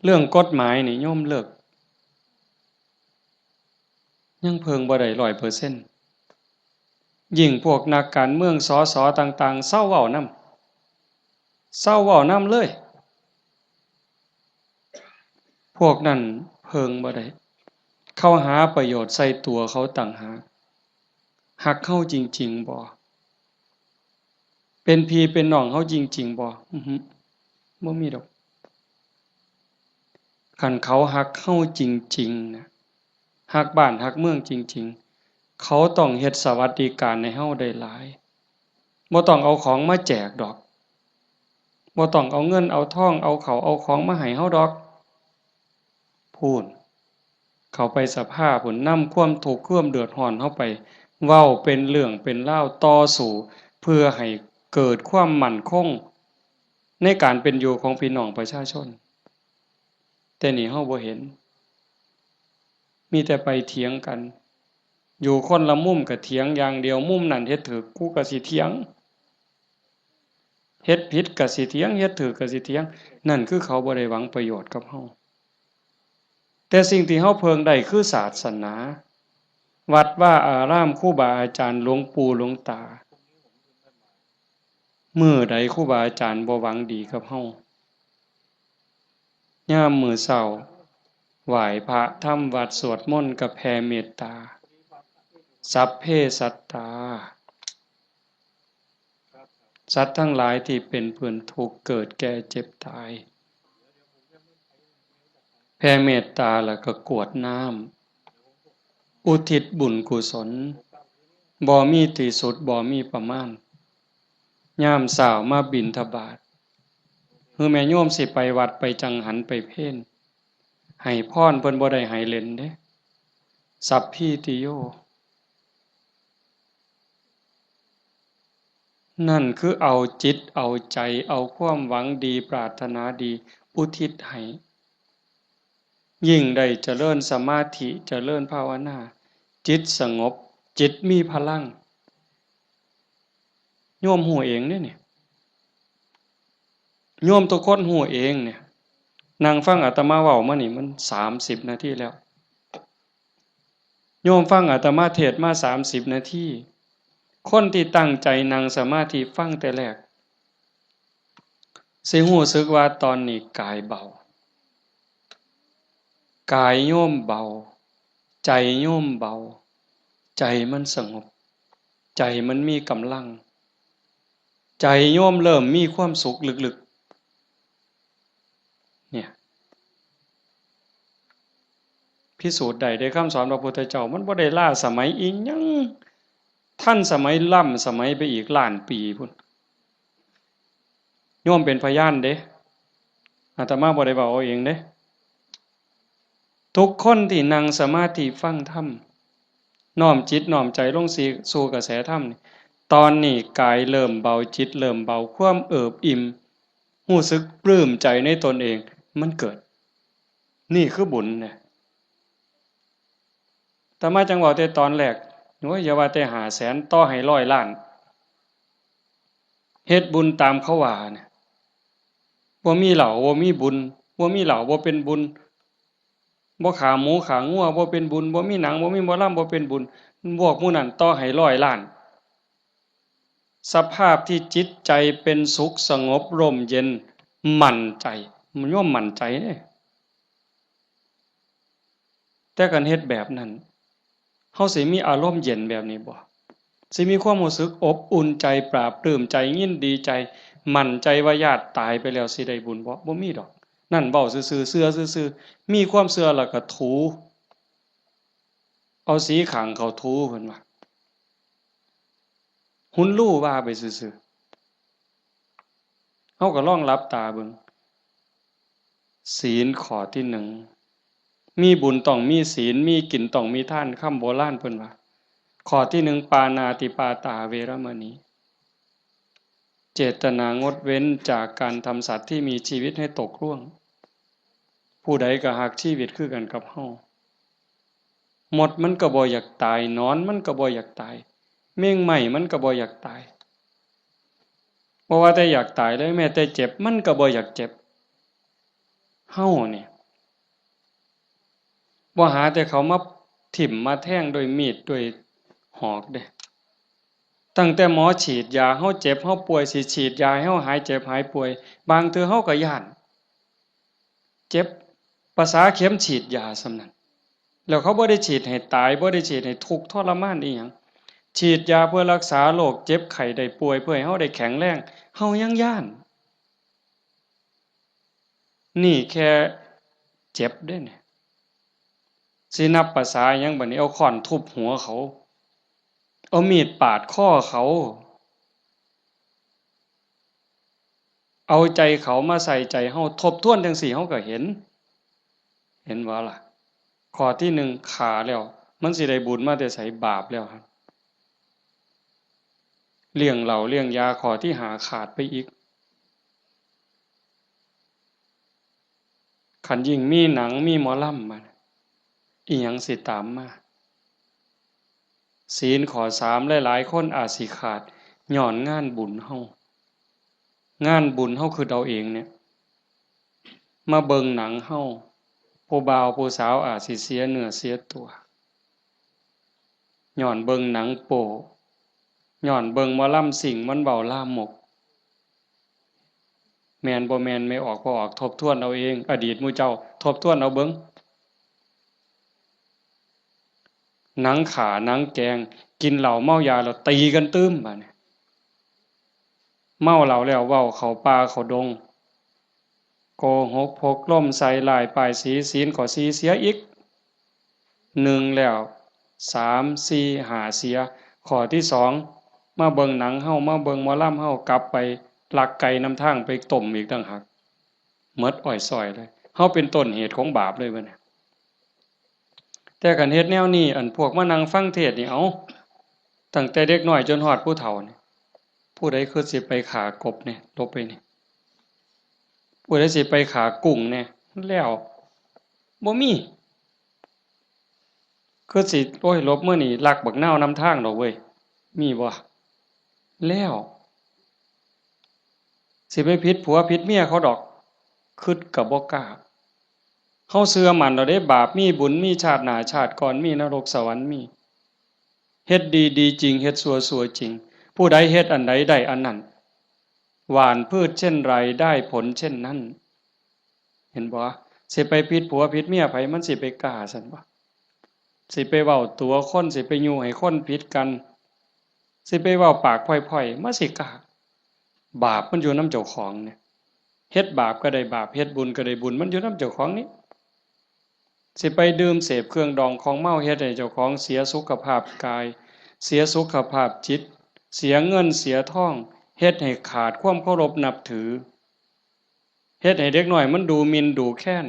เรื่องกฎหมายนี่โยมเลิก ยังเพิ่งบ่ได้ร้อยเปอร์เซ็นต์ ยิ่งพวกนักการเมือง สส ต่างๆ เซาเว้านำ เซาเว้านำเลย พวกนั้นเพิ่งบ่ได้ เขาหาประโยชน์ใส่ตัวเขาต่างหาก ฮักเฮาจริงๆ บ่ เป็นพี่เป็นน้องเฮาจริงๆ บ่ อือฮึ บ่มีดอก คันเขาฮักเฮาจริงๆ นะ ฮักบ้านฮักเมืองจริงๆ เขาต้องเฮ็ดสวัสดิการให้เฮาได้หลาย บ่ต้องเอาของมาแจกดอก บ่ต้องเอาเงินเอาทอง เอาข้าวเอาของมาให้เฮาดอก พู้น เข้าไปสภาพู้น นำความทุกข์ความเดือดร้อนเฮาไป เว้าเป็นเรื่องเป็นราว ต่อสู้ เพื่อให้เกิดความมั่นคง ในการเป็นอยู่ของพี่น้องประชาชน แต่นี่เฮาบ่เห็น มีแต่ไปเถียงกัน อยู่คนละมุมก็เถียงอย่างเดียว มุมนั้นเฮ็ดถูก กูก็สิเถียง เฮ็ดผิดก็สิเถียง เฮ็ดถูกก็สิเถียง นั่นคือเขาบ่ได้หวังประโยชน์กับเฮา แต่สิ่งที่เฮาเพิ่งได้คือศาสนา วัดวาอาราม ครูบาอาจารย์ หลวงปู่หลวงตา มื้อใดครูบาอาจารย์บ่หวังดีกับเฮา ยามมื้อเช้า ไหว้พระทำวัตรสวดมนต์ก็แผ่เมตตา สัพเพสัตตา สัตว์ทั้งหลายที่เป็นเพื่อนทุกข์เกิดแก่เจ็บตาย แผ่เมตตาแล้วก็กรวดน้ำ อุทิศบุญกุศล บ่มีที่สุด บ่มีประมาณ ยามเช้ามาบิณฑบาต คือแม่โยมสิไปวัดไปจังหันไปเพล ให้พรเพิ่นบ่ได้ให้เล่นเด้ สัพพีติโย นั่นคือเอาจิตเอาใจ เอาความหวังดีปรารถนาดีอุทิศให้ ยิ่งได้เจริญสมาธิ เจริญภาวนา จิตสงบ จิตมีพลัง โยมฮู้เองเด้นี่ โยมทุกคนฮู้เองเนี่ย นั่งฟังอาตมาเว้ามานี่มันสามสิบนาทีแล้ว โยมฟังอาตมาเทศน์มาสามสิบนาที คนที่ตั้งใจนั่งสมาธิฟังแต่แรก สิฮู้สึกว่าตอนนี้กายเบา กายโยมเบา ใจโยมเบา ใจมันสงบ ใจมันมีกำลัง ใจโยมเริ่มมีความสุขลึกๆ เนี่ย พิสูจน์ได้ ได้คำสอนพระพุทธเจ้า มันบ่ได้ล้าสมัยอิหยัง ทันสมัยล้ำสมัยไปอีกล้านปีพุ้น โยมเป็นพยานเด้ อาตมาบ่ได้เว้าเอาเองเด้ ทุกคนที่นั่งสมาธิฟังธรรม น้อมจิตน้อมใจลงสู่กระแสธรรมนี่ ตอนนี้กายเริ่มเบา จิตเริ่มเบา ความเอิบอิ่ม รู้สึกปลื้มใจในตนเอง มันเกิด นี่คือบุญนะ อาตมาจั่งเว้าแต่ตอนแรก โอ้ย อย่าว่าแต่ห้าแสน ต่อให้ร้อยล้าน เฮ็ดบุญตามเขาว่านะ บ่มีเหล้า บ่มีบุญ บ่มีเหล้า บ่เป็นบุญ บ่ฆ่าหมูฆ่างัว บ่เป็นบุญ บ่มีหนัง บ่มีหมอลำ บ่เป็นบุญ พวกหมู่นั้นต่อให้ร้อยล้าน สภาพที่จิตใจเป็นสุขสงบร่มเย็น มั่นใจ มันย่อมมั่นใจเด้ แต่คันเฮ็ดแบบนั้น เฮาสิมีอารมณ์เย็นแบบนี้บ่ สิมีความรู้สึกอบอุ่นใจ ปลาบปลื้มใจ ยินดีใจ มั่นใจว่าญาติตายไปแล้วสิได้บุญบ่ บ่มีดอก นั่นเว้าซื่อๆ เชื่อซื่อๆ มีความเชื่อแล้วก็ถู เอาสีข้างเขาถู เพิ่นว่า หุนลู่ว่าไปซื่อๆ เฮาก็ลองหลับตาเบิ่ง ศีลข้อที่หนึ่ง มีบุญต้องมีศีล มีกินต้องมีทาน คำโบราณเพิ่นว่า ข้อที่หนึ่ง ปาณาติปาตาเวรมณี เจตนางดเว้นจากการทำสัตว์ที่มีชีวิตให้ตกร่วง ผู้ใดก็ฮักชีวิตคือกันกับเฮา มดมันก็บ่อยากตาย หนอนมันก็บ่อยากตาย แมงไม้มันก็บ่อยากตาย บ่ว่าแต่อยากตายเลย แม้แต่เจ็บมันก็บ่อยากเจ็บ เฮานี่ บ่หาแต่เขามาถิ่มมาแทงด้วยมีดด้วยหอกเด้ ตั้งแต่หมอฉีดยา เฮาเจ็บเฮาป่วย สิฉีดยาให้เฮาหายเจ็บหายป่วย บางเทื่อเฮาก็ย้าน เจ็บ ประสาเข็มฉีดยาส่ำนั้น แล้วเขาบ่ได้ฉีดให้ตาย บ่ได้ฉีดให้ทุกข์ทรมานอีหยัง ฉีดยาเพื่อรักษาโรคเจ็บไข้ได้ป่วย เพื่อให้เฮาได้แข็งแรง เฮายังย้าน นี่แค่เจ็บเด้เนี่ย สินับประสาหยังบัดนี้ เอาค้อนทุบหัวเขา เอามีดปาดคอเขา เอาใจเขามาใส่ใจเฮา ทบทวนจั่งซี้เฮาก็เห็น เห็นบ่ล่ะ ข้อที่หนึ่งฆ่าแล้ว มันสิได้บุญมาแต่ไส บาปแล้วหั่น เลี้ยงเหล้าเลี้ยงยา ข้อที่ห้าขาดไปอีก คันยิ่งมีหนังมีหมอลำมา อีหยังสิตามมา ศีลข้อสาม หลายๆ คนอาจสิขาด ย้อนงานบุญเฮา งานบุญเฮาคือเอาเองเนี่ย มาเบิ่งหนังเฮา ผู้บ่าวผู้สาวอาจสิเสียเนื้อเสียตัว ย้อนเบิ่งหนังโป๊ ย้อนเบิ่งหมอลำซิ่งมันเว้าลามก แม่นบ่แม่น แม่ออกบ่ออก ทบทวนเอาเอง อดีตหมู่เจ้า ทบทวนเอาเบิ่ง หนังฆ่า หนังแกล้ง กินเหล้าเมายาแล้วตีกันตื่ม บาดนี้ เมาเหล้าแล้วเว้าเข้าป่าเข้าดง โกหกพกลมใส่ร้ายป้ายสี ศีลข้อสี่เสียอีก หนึ่งแล้ว สาม สี่ ห้า เสีย ข้อที่สอง มาเบิ่งหนังเฮา มาเบิ่งหมอลำเฮา กลับไปลักไก่นำทางไปต้มอีกต่างหาก หมดอ้อยซ้อยเลย เฮาเป็นต้นเหตุของบาปเลยบัดนี้ แต่คันเฮ็ดแนวนี้ อันพวกมานั่งฟังเทศน์นี่ เอ้า ตั้งแต่เด็กน้อยจนฮอดผู้เฒ่านี่ ผู้ใดคือสิไปฆ่ากบเนี่ย หลบไปนี่ ผู้ใดสิไปฆ่ากุ้งเนี่ย แล้ว บ่มี คือสิ โอ้ย หลบมื้อนี้ลักบักนาวนำทางดอกเว้ย มีบ่ แล้ว สิไปผิดผัวผิดเมียเขาดอก คิดก็บ่กล้า เฮาเชื่อมั่นแล้วเด้ บาปมี บุญมี ชาติหน้าชาติก่อนมี นรกสวรรค์มี เฮ็ดดีดีจริง เฮ็ดชั่วชั่วจริง ผู้ใดเฮ็ดอันใดได้อันนั้น หว่านพืชเช่นไรได้ผลเช่นนั้น เห็นบ่ สิไปผิดผัวผิดเมียไผ มันสิไปกล้าซั่นบ่ สิไปเว้าตั๋วคน สิไปยุให้คนผิดกัน สิไปเว้าปากพ่อยๆ มันสิกล้า บาปมันอยู่นำเจ้าของเนี่ย เฮ็ดบาปก็ได้บาป เฮ็ดบุญก็ได้บุญ มันอยู่นำเจ้าของนี่ สิไปดื่มเสพเครื่องดองของเมา เฮ็ดให้เจ้าของเสียสุขภาพกาย เสียสุขภาพจิต เสียเงินเสียทอง เฮ็ดให้ขาดความเคารพนับถือ เฮ็ดให้เด็กน้อยมันดูหมิ่นดูแคลน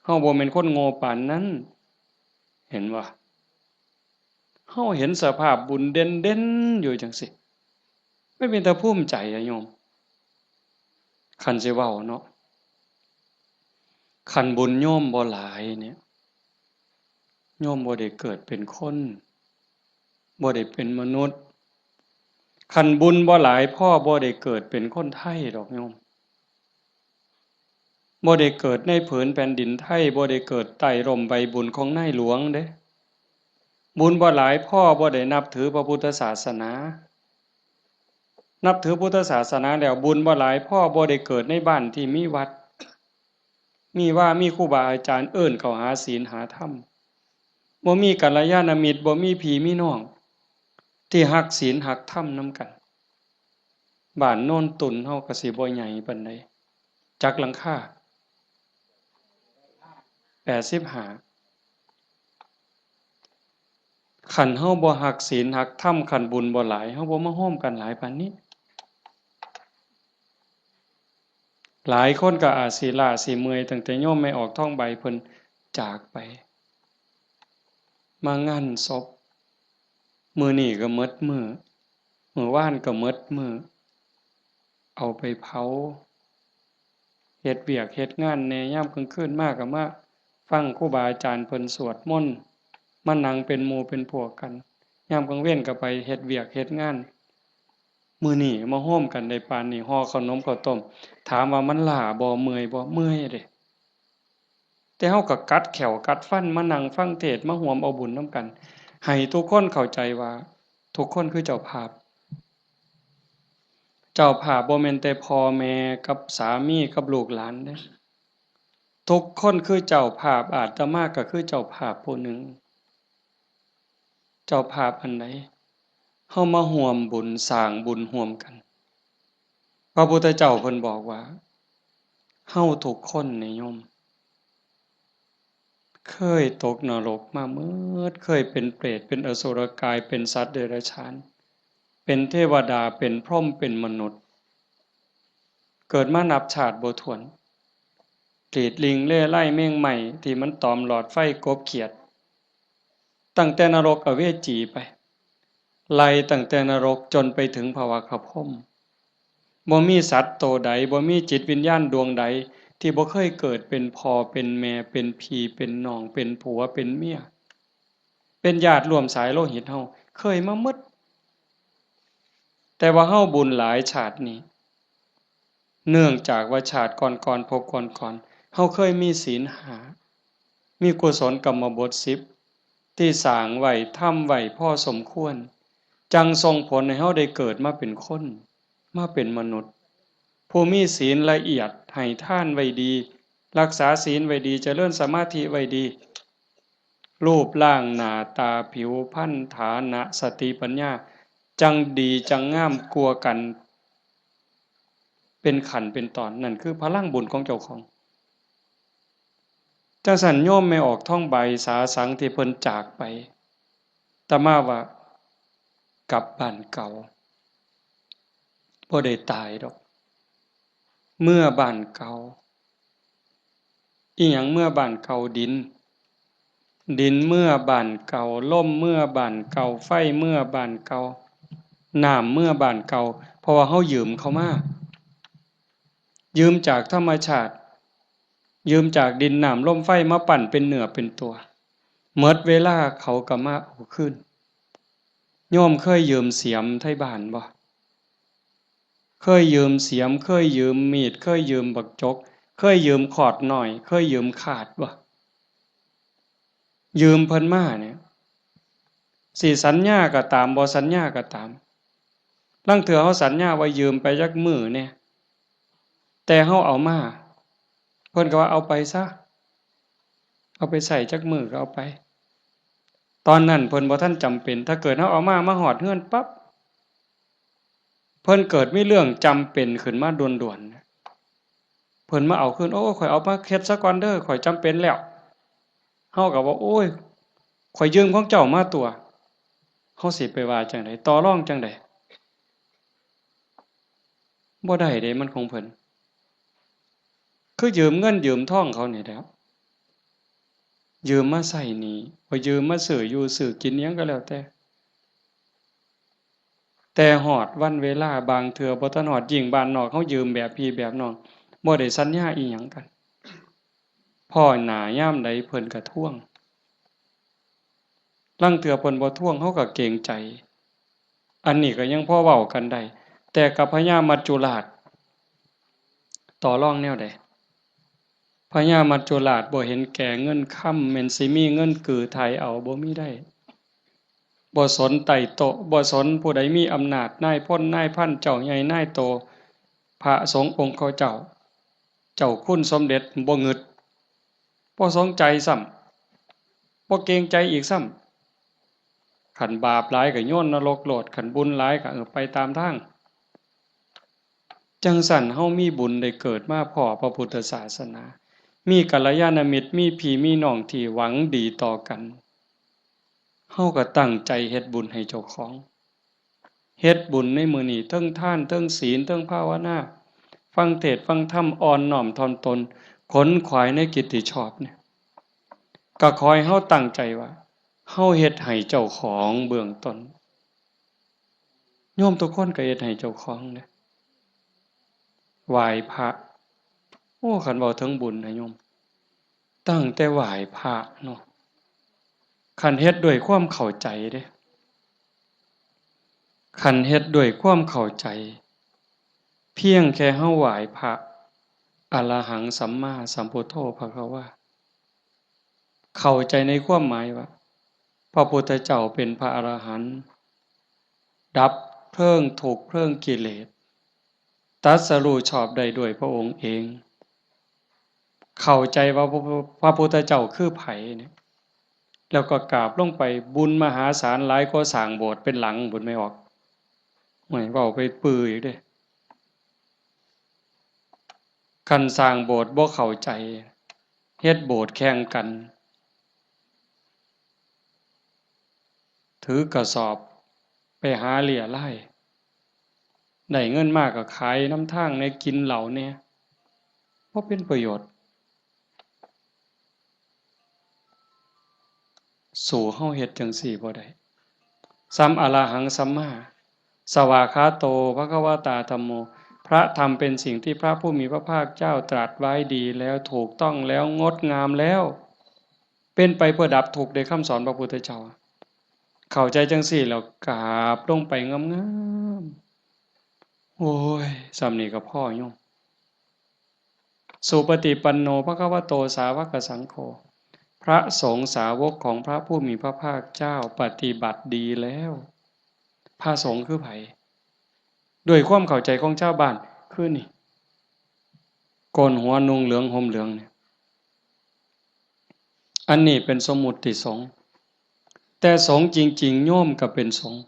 เฮาบ่แม่นคนโง่ปานนั้น เห็นบ่ เฮาเห็นสภาพบุญเด่นๆอยู่จั่งซี้ มันเป็นตาภูมิใจอะโยม คันสิเว้าเนาะ คันบุญโยมบ่หลายเนี่ย โยมบ่ได้เกิดเป็นคน บ่ได้เป็นมนุษย์ คันบุญบ่หลายพอบ่ได้เกิดเป็นคนไทยดอกโยม บ่ได้เกิดในผืนแผ่นดินไทย บ่ได้เกิดใต้ร่มใบบุญของนายหลวงเด้ บุญบ่หลายพอบ่ได้นับถือพระพุทธศาสนา นับถือพุทธศาสนาแล้วบุญบ่หลายพอบ่ได้เกิดในบ้านที่มีวัด มีวา มีครูบาอาจารย์เอิ้นเข้าหาศีลหาธรรม บ่มีกัลยาณมิตร บ่มีพี่มีน้อง ที่ฮักศีลฮักธรรมนำกัน บ้านโนนตุ่นเฮาก็สิบ่ใหญ่ปานใด จักหลังคา แปดสิบห้า คันเฮาบ่ฮักศีลฮักธรรม คันบุญบ่หลาย เฮาบ่มาโฮมกันหลายปานนี้ หลายคนก็อาจสิล้าสิเมื่อย ตั้งแต่โยมแม่ออกทองใบเพิ่นจากไป มางานศพ มื้อนี้ก็หมดมื้อ มื้อวานก็หมดมื้อ เอาไปเผา เฮ็ดเวียกเฮ็ดงานแหน่ ยามกลางคืนมาก็มาฟังครูบาอาจารย์เพิ่นสวดมนต์ มานั่งเป็นหมู่เป็นพวกกัน ยามกลางเว็นก็ไปเฮ็ดเวียกเฮ็ดงาน มื้อนี้มาโฮมกันได้ปานนี้ ห่อข้าวหนมข้าวต้ม ถามว่ามันล้าบ่ เมื่อยบ่ เมื่อยเด้ แต่เฮาก็กัดแข้วกัดฟันมานั่งฟังเทศน์ มาร่วมเอาบุญนำกัน ให้ทุกคนเข้าใจว่าทุกคนคือเจ้าภาพ เจ้าภาพบ่แม่นแต่พ่อแม่กับสามีกับลูกหลานเด้ ทุกคนคือเจ้าภาพ อาตมาก็คือเจ้าภาพผู้หนึ่ง เจ้าภาพอันใด เฮามาร่วมบุญสร้างบุญร่วมกัน พระพุทธเจ้าเพิ่นบอกว่า เฮาทุกคนนี่โยม เคยตกนรกมาหมด เคยเป็นเปรต เป็นอสุรกาย เป็นสัตว์เดรัจฉาน เป็นเทวดา เป็นพรหม เป็นมนุษย์ เกิดมานับชาติบ่ถ้วน กรีดลิงเล่ไล่แมงไหม้ที่มันตอมหลอดไฟกบเขียด ตั้งแต่นรกอเวจีไป ไล่ตั้งแต่นรกจนไปถึงภวคพรหม บ่มีสัตว์โตใด บ่มีจิตวิญญาณดวงใด ที่บ่เคยเกิดเป็นพ่อ เป็นแม่ เป็นพี่ เป็นน้อง เป็นผัว เป็นเมีย เป็นญาติร่วมสายโลหิตเฮา เคยมาหมด แต่ว่าเฮาบุญหลายชาตินี้ เนื่องจากว่าชาติก่อนๆ ภพก่อนๆ เฮาเคยมีศีลห้า มีกุศลกรรมบทสิบ ที่สร้างไว้ ทำไว้พอสมควร จั่งส่งผลให้เฮาได้เกิดมาเป็นคน มาเป็นมนุษย์ ผู้มีศีลละเอียด ให้ทานไว้ดี รักษาศีลไว้ดี เจริญสมาธิไว้ดี รูปร่างหน้าตาผิวพรรณ ฐานะ สติปัญญา จั่งดีจั่งงามกว่ากัน เป็นขั้นเป็นตอน นั่นคือพลังบุญของเจ้าของ จั่งซั้นโยมแม่ออกทองใบสาสังที่เพิ่นจากไป อาตมาว่ากลับบ้านเก่า บ่ได้ตายดอก เมือบ้านเก่า อิหยังเมือบ้านเก่า ดิน ดินเมือบ้านเก่า ลมเมือบ้านเก่า ไฟเมือบ้านเก่า น้ำเมือบ้านเก่า เพราะว่าเฮายืมเขามา ยืมจากธรรมชาติ ยืมจากดินน้ำลมไฟมาปั้นเป็นเนื้อเป็นตัว หมดเวลาเขาก็มาเอาคืน โยมเคยยืมเสียมไทบ้านบ่ เคยยืมเสียม เคยยืมมีด เคยยืมบักจก เคยยืมขอดน้อย เคยยืมขาดบ่ ยืมเพิ่นมาเนี่ย สิสัญญาก็ตาม บ่สัญญาก็ตาม ลางเทื่อเฮาสัญญาว่ายืมไปจักมื้อเนี่ย แต่เฮาเอามา เพิ่นก็ว่าเอาไปซะ เอาไปใช้จักมื้อก็เอาไป ตอนนั้นเพิ่นบ่ทันจำเป็น ถ้าเกิดเฮาเอามา มาฮอดเฮือนปั๊บ เพิ่นเกิดมีเรื่องจำเป็นขึ้นมาด่วนๆ เพิ่นมาเอาคืน โอ้ ข้อยเอามาเฮ็ดซะก่อนเด้อ ข้อยจำเป็นแล้ว เฮาก็ว่า โอ้ย ข้อยยืมของเจ้ามาตั่ว เฮาสิไปว่าจั่งใด ต่อรองจั่งใด บ่ได้เด้ มันของเพิ่น คือยืมเงินยืมทองเขานี่แหล้ว ยืมมาใช้หนี้ บ่ยืมมาซื้ออยู่ซื้อกินอิหยังก็แล้วแต่ แต่ฮอดวันเวลาบางเทื่อบ่ทันฮอด ยิ่งบ้านนอกเฮายืมแบบพี่แบบน้อง บ่ได้สัญญาอิหยังกัน พ้อหน้ายามใดเพิ่นก็ทวง ลางเทื่อเพิ่นบ่ทวงเฮาก็เกรงใจ อันนี้ก็ยังพอเว้ากันได้ แต่กับพญามัจจุราช ต่อรองแนวใด พญามัจจุราชบ่เห็นแก่เงินคำ แม่นสิมีเงินกือไถ่เอา บ่มีได้ บ่สนไต้โต๊ะ บ่สนผู้ใดมีอำนาจ นายพลนายพัน เจ้าใหญ่นายโต พระสงฆ์องค์ข้าเจ้า เจ้าคุณสมเด็จบ่งึด บ่สนใจซ้ำ บ่เกรงใจอีกซ้ำ คันบาปหลายก็โยนนรกโลด คันบุญหลายก็ เออ ไปตามทาง จั่งซั้นเฮามีบุญได้เกิดมาพ้อพระพุทธศาสนา มีกัลยาณมิตร มีพี่มีน้องที่หวังดีต่อกัน เฮาก็ตั้งใจเฮ็ดบุญให้เจ้าของ เฮ็ดบุญในมื้อนี้ เทิงทาน เทิงศีล เทิงภาวนา ฟังเทศน์ฟังธรรม อ่อนน้อมถ่อมตน ขนขวายในกิตติชอบเนี่ย ก็ขอให้เฮาตั้งใจว่า เฮาเฮ็ดให้เจ้าของเบื้องต้น โยมทุกคนก็เฮ็ดให้เจ้าของเด้ ไหว้พระ โอ้ คันเว้าถึงบุญนะโยม ตั้งแต่ไหว้พระเนาะ คันเฮ็ดด้วยความเข้าใจเด้ คันเฮ็ดด้วยความเข้าใจ เพียงแค่เฮาไหว้พระ อะระหังสัมมาสัมพุทโธภะคะวา เข้าใจในความหมายว่า พระพุทธเจ้าเป็นพระอรหันต์ ดับเพลิงทุกข์เพลิงกิเลส ตรัสรู้ชอบได้ด้วยพระองค์เอง เข้าใจว่าพระ พระพุทธเจ้าคือไผเนี่ย แล้วก็กราบลงไป บุญมหาศาลหลายกว่าสร้างโบสถ์เป็นหลังบุญไม่ออก โอ้ย เว้าไปปืออีกเด้ คันสร้างโบสถ์บ่เข้าใจ เฮ็ดโบสถ์แข่งกัน ถือกระสอบไปหาเรี่ยไล่ ได้เงินมาก็ขายนำทางแหน่ กินเหล้าแหน่ บ่เป็นประโยชน์ สู้เฮาเฮ็ดจั่งซี้บ่ได้ สัมอะระหังสัมมา สวากขาโต ภะคะวะตา ธัมโม พระธรรมเป็นสิ่งที่พระผู้มีพระภาคเจ้าตรัสไว้ดีแล้ว ถูกต้องแล้ว งดงามแล้ว เป็นไปเพื่อดับทุกข์ ในคำสอนพระพุทธเจ้า เข้าใจจั่งซี้แล้วกราบลงไปงามๆ โอ้ย ส่ำนี้ก็พอโยม สุปฏิปันโน ภะคะวะโต สาวกสังโฆ พระสงฆ์สาวกของพระผู้มีพระภาคเจ้าปฏิบัติดีแล้ว พระสงฆ์คือไผ ด้วยความเข้าใจของชาวบ้าน คือนี่ โกนหัวนุ่งเหลืองห่มเหลืองเนี่ย อันนี้เป็นสมมุติสงฆ์ แต่สงฆ์จริงๆ โยมก็เป็นสงฆ์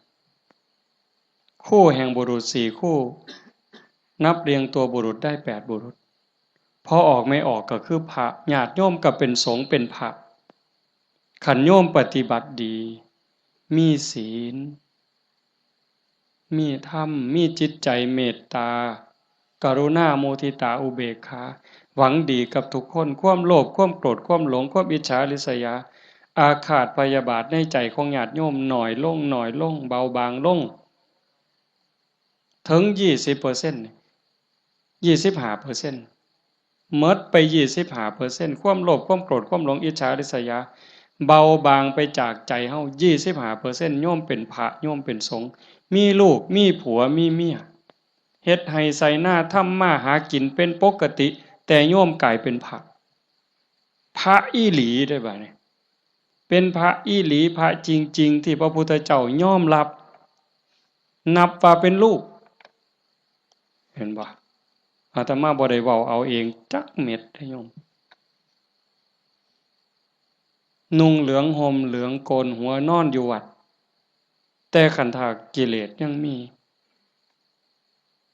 คู่แห่งบุรุษสี่คู่ นับเรียงตัวบุรุษได้แปดบุรุษ พอออกไม่ออกก็คือพระ ญาติโยมก็เป็นสงฆ์เป็นพระ คันโยมปฏิบัติดี มีศีล มีธรรม มีจิตใจเมตตา กรุณา มุทิตา อุเบกขา หวังดีกับทุกคน ความโลภ ความโกรธ ความหลง ความอิจฉาริษยา อาฆาตพยาบาทในใจของญาติโยมน้อยลง น้อยลง เบาบางลง ถึงยี่สิบเปอร์เซ็นต์ ยี่สิบห้าเปอร์เซ็นต์ หมดไปยี่สิบห้าเปอร์เซ็นต์ ความโลภ ความโกรธ ความหลง อิจฉาริษยา เบาบางไปจากใจเฮา ยี่สิบห้าเปอร์เซ็นต์ โยมเป็นพระ โยมเป็นสงฆ์ มีลูก มีผัว มีเมีย เฮ็ดไฮ่ไถนา ทำมาหากินเป็นปกติ แต่โยมกลายเป็นพระ พระอีหลีได้บ่เนี่ย เป็นพระอีหลี พระจริงๆ ที่พระพุทธเจ้ายอมรับ นับว่าเป็นลูก เห็นบ่ อาตมาบ่ได้เว้าเอาเองจักเม็ดเด้อโยม นุ่งเหลืองห่มเหลืองโกนหัวนอนอยู่วัด แต่คันถ้ากิเลสยังมี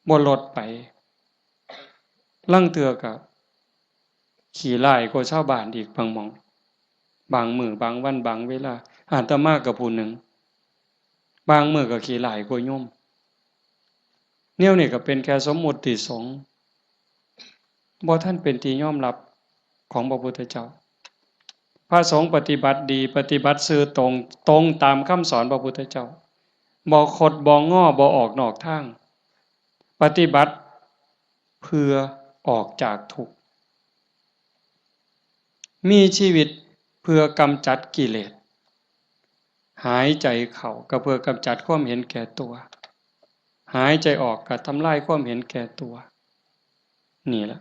บ่ลดไป ลางเทื่อก็ขี้ร้ายกว่าชาวบ้านอีกบางหม่อง บางมื้อบางวันบางเวลา อาตมาก็ผู้หนึ่ง บางมื้อก็ขี้ร้ายกว่าโยม แนวนี้ก็เป็นแค่สมมุติสงฆ์ บ่ทันเป็นที่ยอมรับของพระพุทธเจ้า พระสงฆ์ปฏิบัติดี ปฏิบัติซื่อตรง ตรงตามคำสอนพระพุทธเจ้า บ่คดบ่งอ บ่ออกนอกทาง ปฏิบัติเพื่อออกจากทุกข์ มีชีวิตเพื่อกำจัดกิเลส หายใจเข้าก็เพื่อกำจัดความเห็นแก่ตัว หายใจออกก็ทำลายความเห็นแก่ตัว นี่แหละ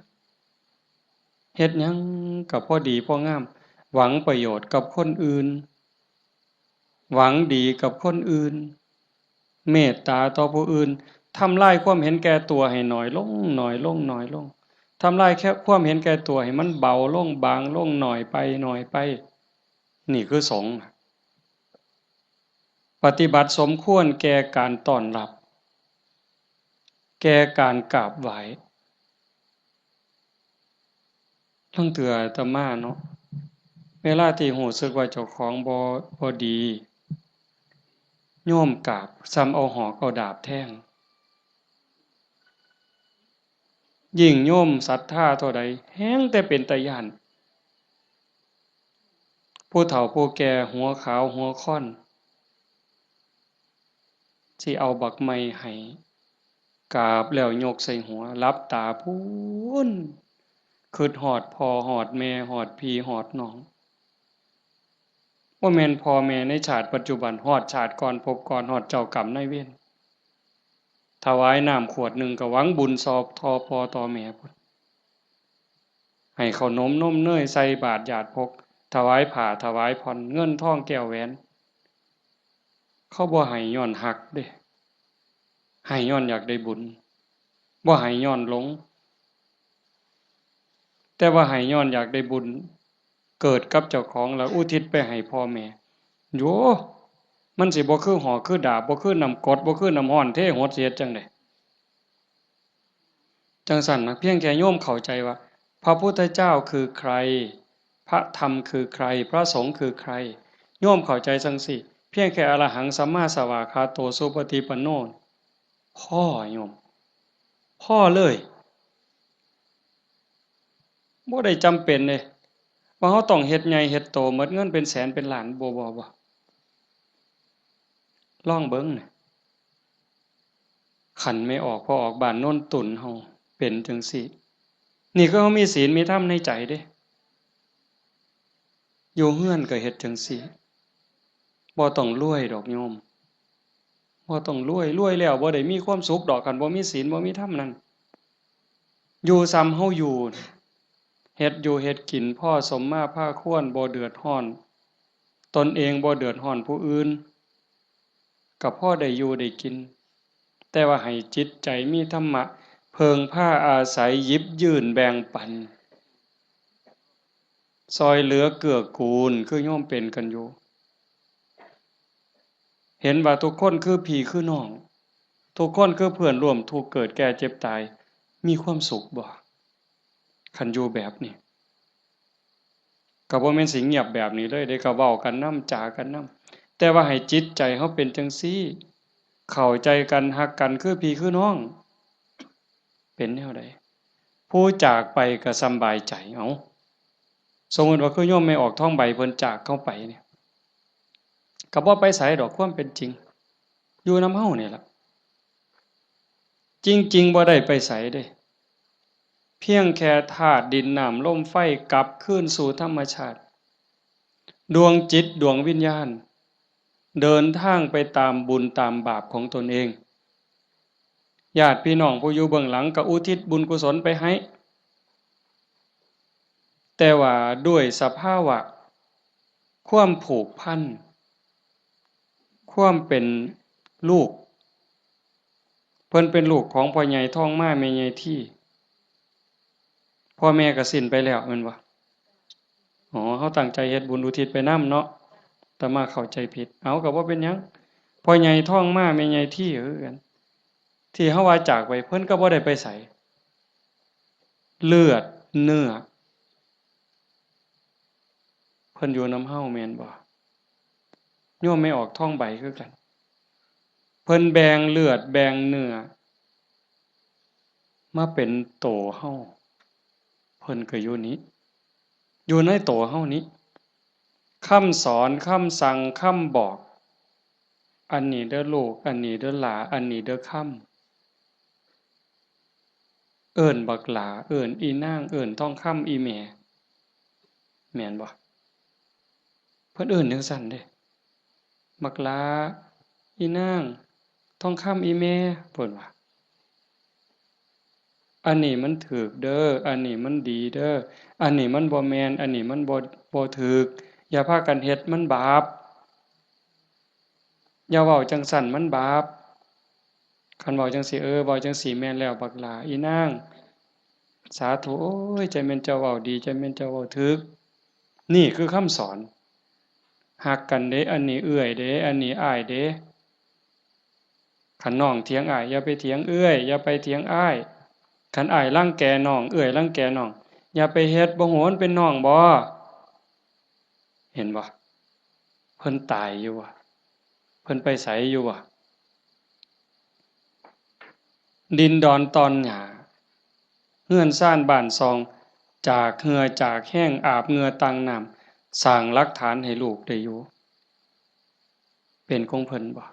เฮ็ดหยังก็พอดีพองาม หวังประโยชน์กับคนอื่น หวังดีกับคนอื่น เมตตาต่อผู้อื่น ทำลายความเห็นแก่ตัวให้น้อยลง น้อยลง น้อยลง ทำลายแค่ความเห็นแก่ตัวให้มันเบาลง บางลง น้อยไป น้อยไป นี่คือสงฆ์ ปฏิบัติสมควรแก่การต้อนรับ แก่การกราบไหว้ ลางเทื่ออาตมาเนาะ เวลาที่รู้สึกว่าเจ้าของบ่ บ่ดี โยมกราบ ส่ำเอาหอกเอาดาบแทง ยิ่งโยมศรัทธาเท่าใด แฮ่งแต่เป็นตาย้าน ผู้เฒ่าผู้แก่หัวขาวหัวค่อน สิเอาบักไม้ให้ กราบแล้วยกใส่หัว หลับตาพู้น คิดฮอดพ่อฮอดแม่ ฮอดพี่ฮอดน้อง บ่แม่นพ่อแม่ในชาติปัจจุบัน ฮอดชาติก่อนภพก่อน ฮอดเจ้ากรรมนายเวร ถวายน้ำขวดหนึ่งก็หวังบุญซอบต่อพ่อต่อแม่พุ้น ให้ข้าวหนมนมเนยใส่บาตรญาติพก ถวายผ้าถวายผ่อน เงินทองแก้วแหวน เขาบ่ให้ย้อนฮักเด้ ให้ย้อนอยากได้บุญ บ่ให้ย้อนหลง แต่ว่าให้ย้อนอยากได้บุญ เกิดกับเจ้าของแล้วอุทิศไปให้พ่อแม่ โย มันสิบ่คือหอกคือดาบ บ่คือน้ำกรด บ่คือน้ำร้อนเทหด สิเฮ็ดจั่งใด จั่งซั้นนะ เพียงแค่โยมเข้าใจว่า พระพุทธเจ้าคือใคร พระธรรมคือใคร พระสงฆ์คือใคร โยมเข้าใจจั่งซี้ เพียงแค่อะระหังสัมมาสวากขาโตสุปฏิปันโน พอโยม พอเลย บ่ได้จำเป็นเด้ ว่าเราต้องเฮ็ดใหญ่เฮ็ดโต หมดเงินเป็นแสนเป็นล้าน บ่ บ่ บ่ ลองเบิ่งนะ คันแม่ออกพ่อออกบ้านโนนตุ่นเฮาเป็นจั่งซี้ นี่คือเฮามีศีลมีธรรมในใจเด้ อยู่เฮือนก็เฮ็ดจั่งซี้ บ่ต้องรวยดอกโยม บ่ต้องรวย รวยแล้วบ่ได้มีความสุขดอก คันบ่มีศีลบ่มีธรรมนั่น อยู่ส่ำเฮาอยู่ เฮ็ดอยู่เฮ็ดกินพอสมมาพาควร บ่เดือดร้อน ตนเองบ่เดือดร้อนผู้อื่น ก็พอได้อยู่ได้กิน แต่ว่าให้จิตใจมีธรรมะ เพิ่งพาอาศัย หยิบยื่นแบ่งปัน ซ่อยเหลือเกื้อกูล คือโยมเป็นกันอยู่ เห็นว่าทุกคนคือพี่คือน้อง ทุกคนคือเพื่อนร่วมทุกข์เกิดแก่เจ็บตาย มีความสุขบ่ คันอยู่แบบนี้ ก็บ่แม่นสิเงียบแบบนี้เลยเด้ ก็เว้ากันนำ จ๋ากันนำ แต่ว่าให้จิตใจเฮาเป็นจั่งซี้ เข้าใจกัน ฮักกันคือพี่คือน้อง เป็นแนวใด ผู้จากไปก็สำบายใจ เอ้า สมมุติว่าคือโยมแม่ออกทองใบเพิ่นจากเฮาไปเนี่ย ก็บ่ไปไสดอก ความเป็นจริง อยู่นำเฮานี่ล่ะ จริงๆ บ่ได้ไปไสเด้ เพียงแค่ธาตุดินน้ำลมไฟกลับคืนสู่ธรรมชาติ ดวงจิตดวงวิญญาณ เดินทางไปตามบุญตามบาปของตนเอง ญาติพี่น้องผู้อยู่เบื้องหลังก็อุทิศบุญกุศลไปให้ แต่ว่าด้วยสภาวะความผูกพัน ความเป็นลูก เพิ่นเป็นลูกของพ่อใหญ่ทองมาแม่ใหญ่ที พ่อแม่ก็สิ้นไปแล้วแม่นบ่ อ๋อ เฮาตั้งใจเฮ็ดบุญอุทิศไปนำเนาะ อาตมาเข้าใจผิด เอา ก็บ่เป็นหยัง พ่อใหญ่ทองมาแม่ใหญ่ทีคือกัน ที่เฮาว่าจากไป เพิ่นก็บ่ได้ไปไส เลือดเนื้อ เพิ่นอยู่นำเฮาแม่นบ่ โยมแม่ออกทองใบคือกัน เพิ่นแบ่งเลือดแบ่งเนื้อ มาเป็นโตเฮา เพิ่นก็อยู่นี้ อยู่ในโตเฮานี้ คำสอน คำสั่ง คำบอก อันนี้เด้อลูก อันนี้เด้อหล้า อันนี้เด้อคำ เอิ้นบักหล้า เอิ้นอีนาง เอิ้นทองคำอีแม่ แม่นบ่ เพิ่นเอิ้นจั่งซั้นเด้ บักหล้า อีนาง ทองคำอีแม่ เพิ่นว่า อันนี้มันถูกเด้อ อันนี้มันดีเด้อ อันนี้มันบ่แม่น อันนี้มันบ่ บ่ถูก อย่าพากันเฮ็ด มันบาป อย่าเว้าจั่งซั้น มันบาป คันเว้าจั่งซี้ เออ เว้าจั่งซี้แม่นแล้ว บักหล้า อีนาง สาธุ โอ้ย จั่งแม่นเจ้าเว้าดี จั่งแม่นเจ้าเว้าถูก นี่คือคำสอน ฮักกันเด้ อันนี้เอื้อยเด้ อันนี้อ้ายเด้ คันน้องเถียงอ้าย อย่าไปเถียงเอื้อย อย่าไปเถียงอ้าย คันอ้ายรังแกน้อง เอื้อยรังแกน้อง อย่าไปเฮ็ด บ่ฮู้มันเป็นน้องบ่ เห็นบ่ เพิ่นตายอยู่บ่ เพิ่นไปไสอยู่บ่ ดินดอนตอนหญ้า เฮือนซานบ้านซอง จากเหื่อจากแฮง อาบเหงื่อต่างน้ำ สร้างหลักฐานให้ลูกได้อยู่ เป็นของเพิ่นบ่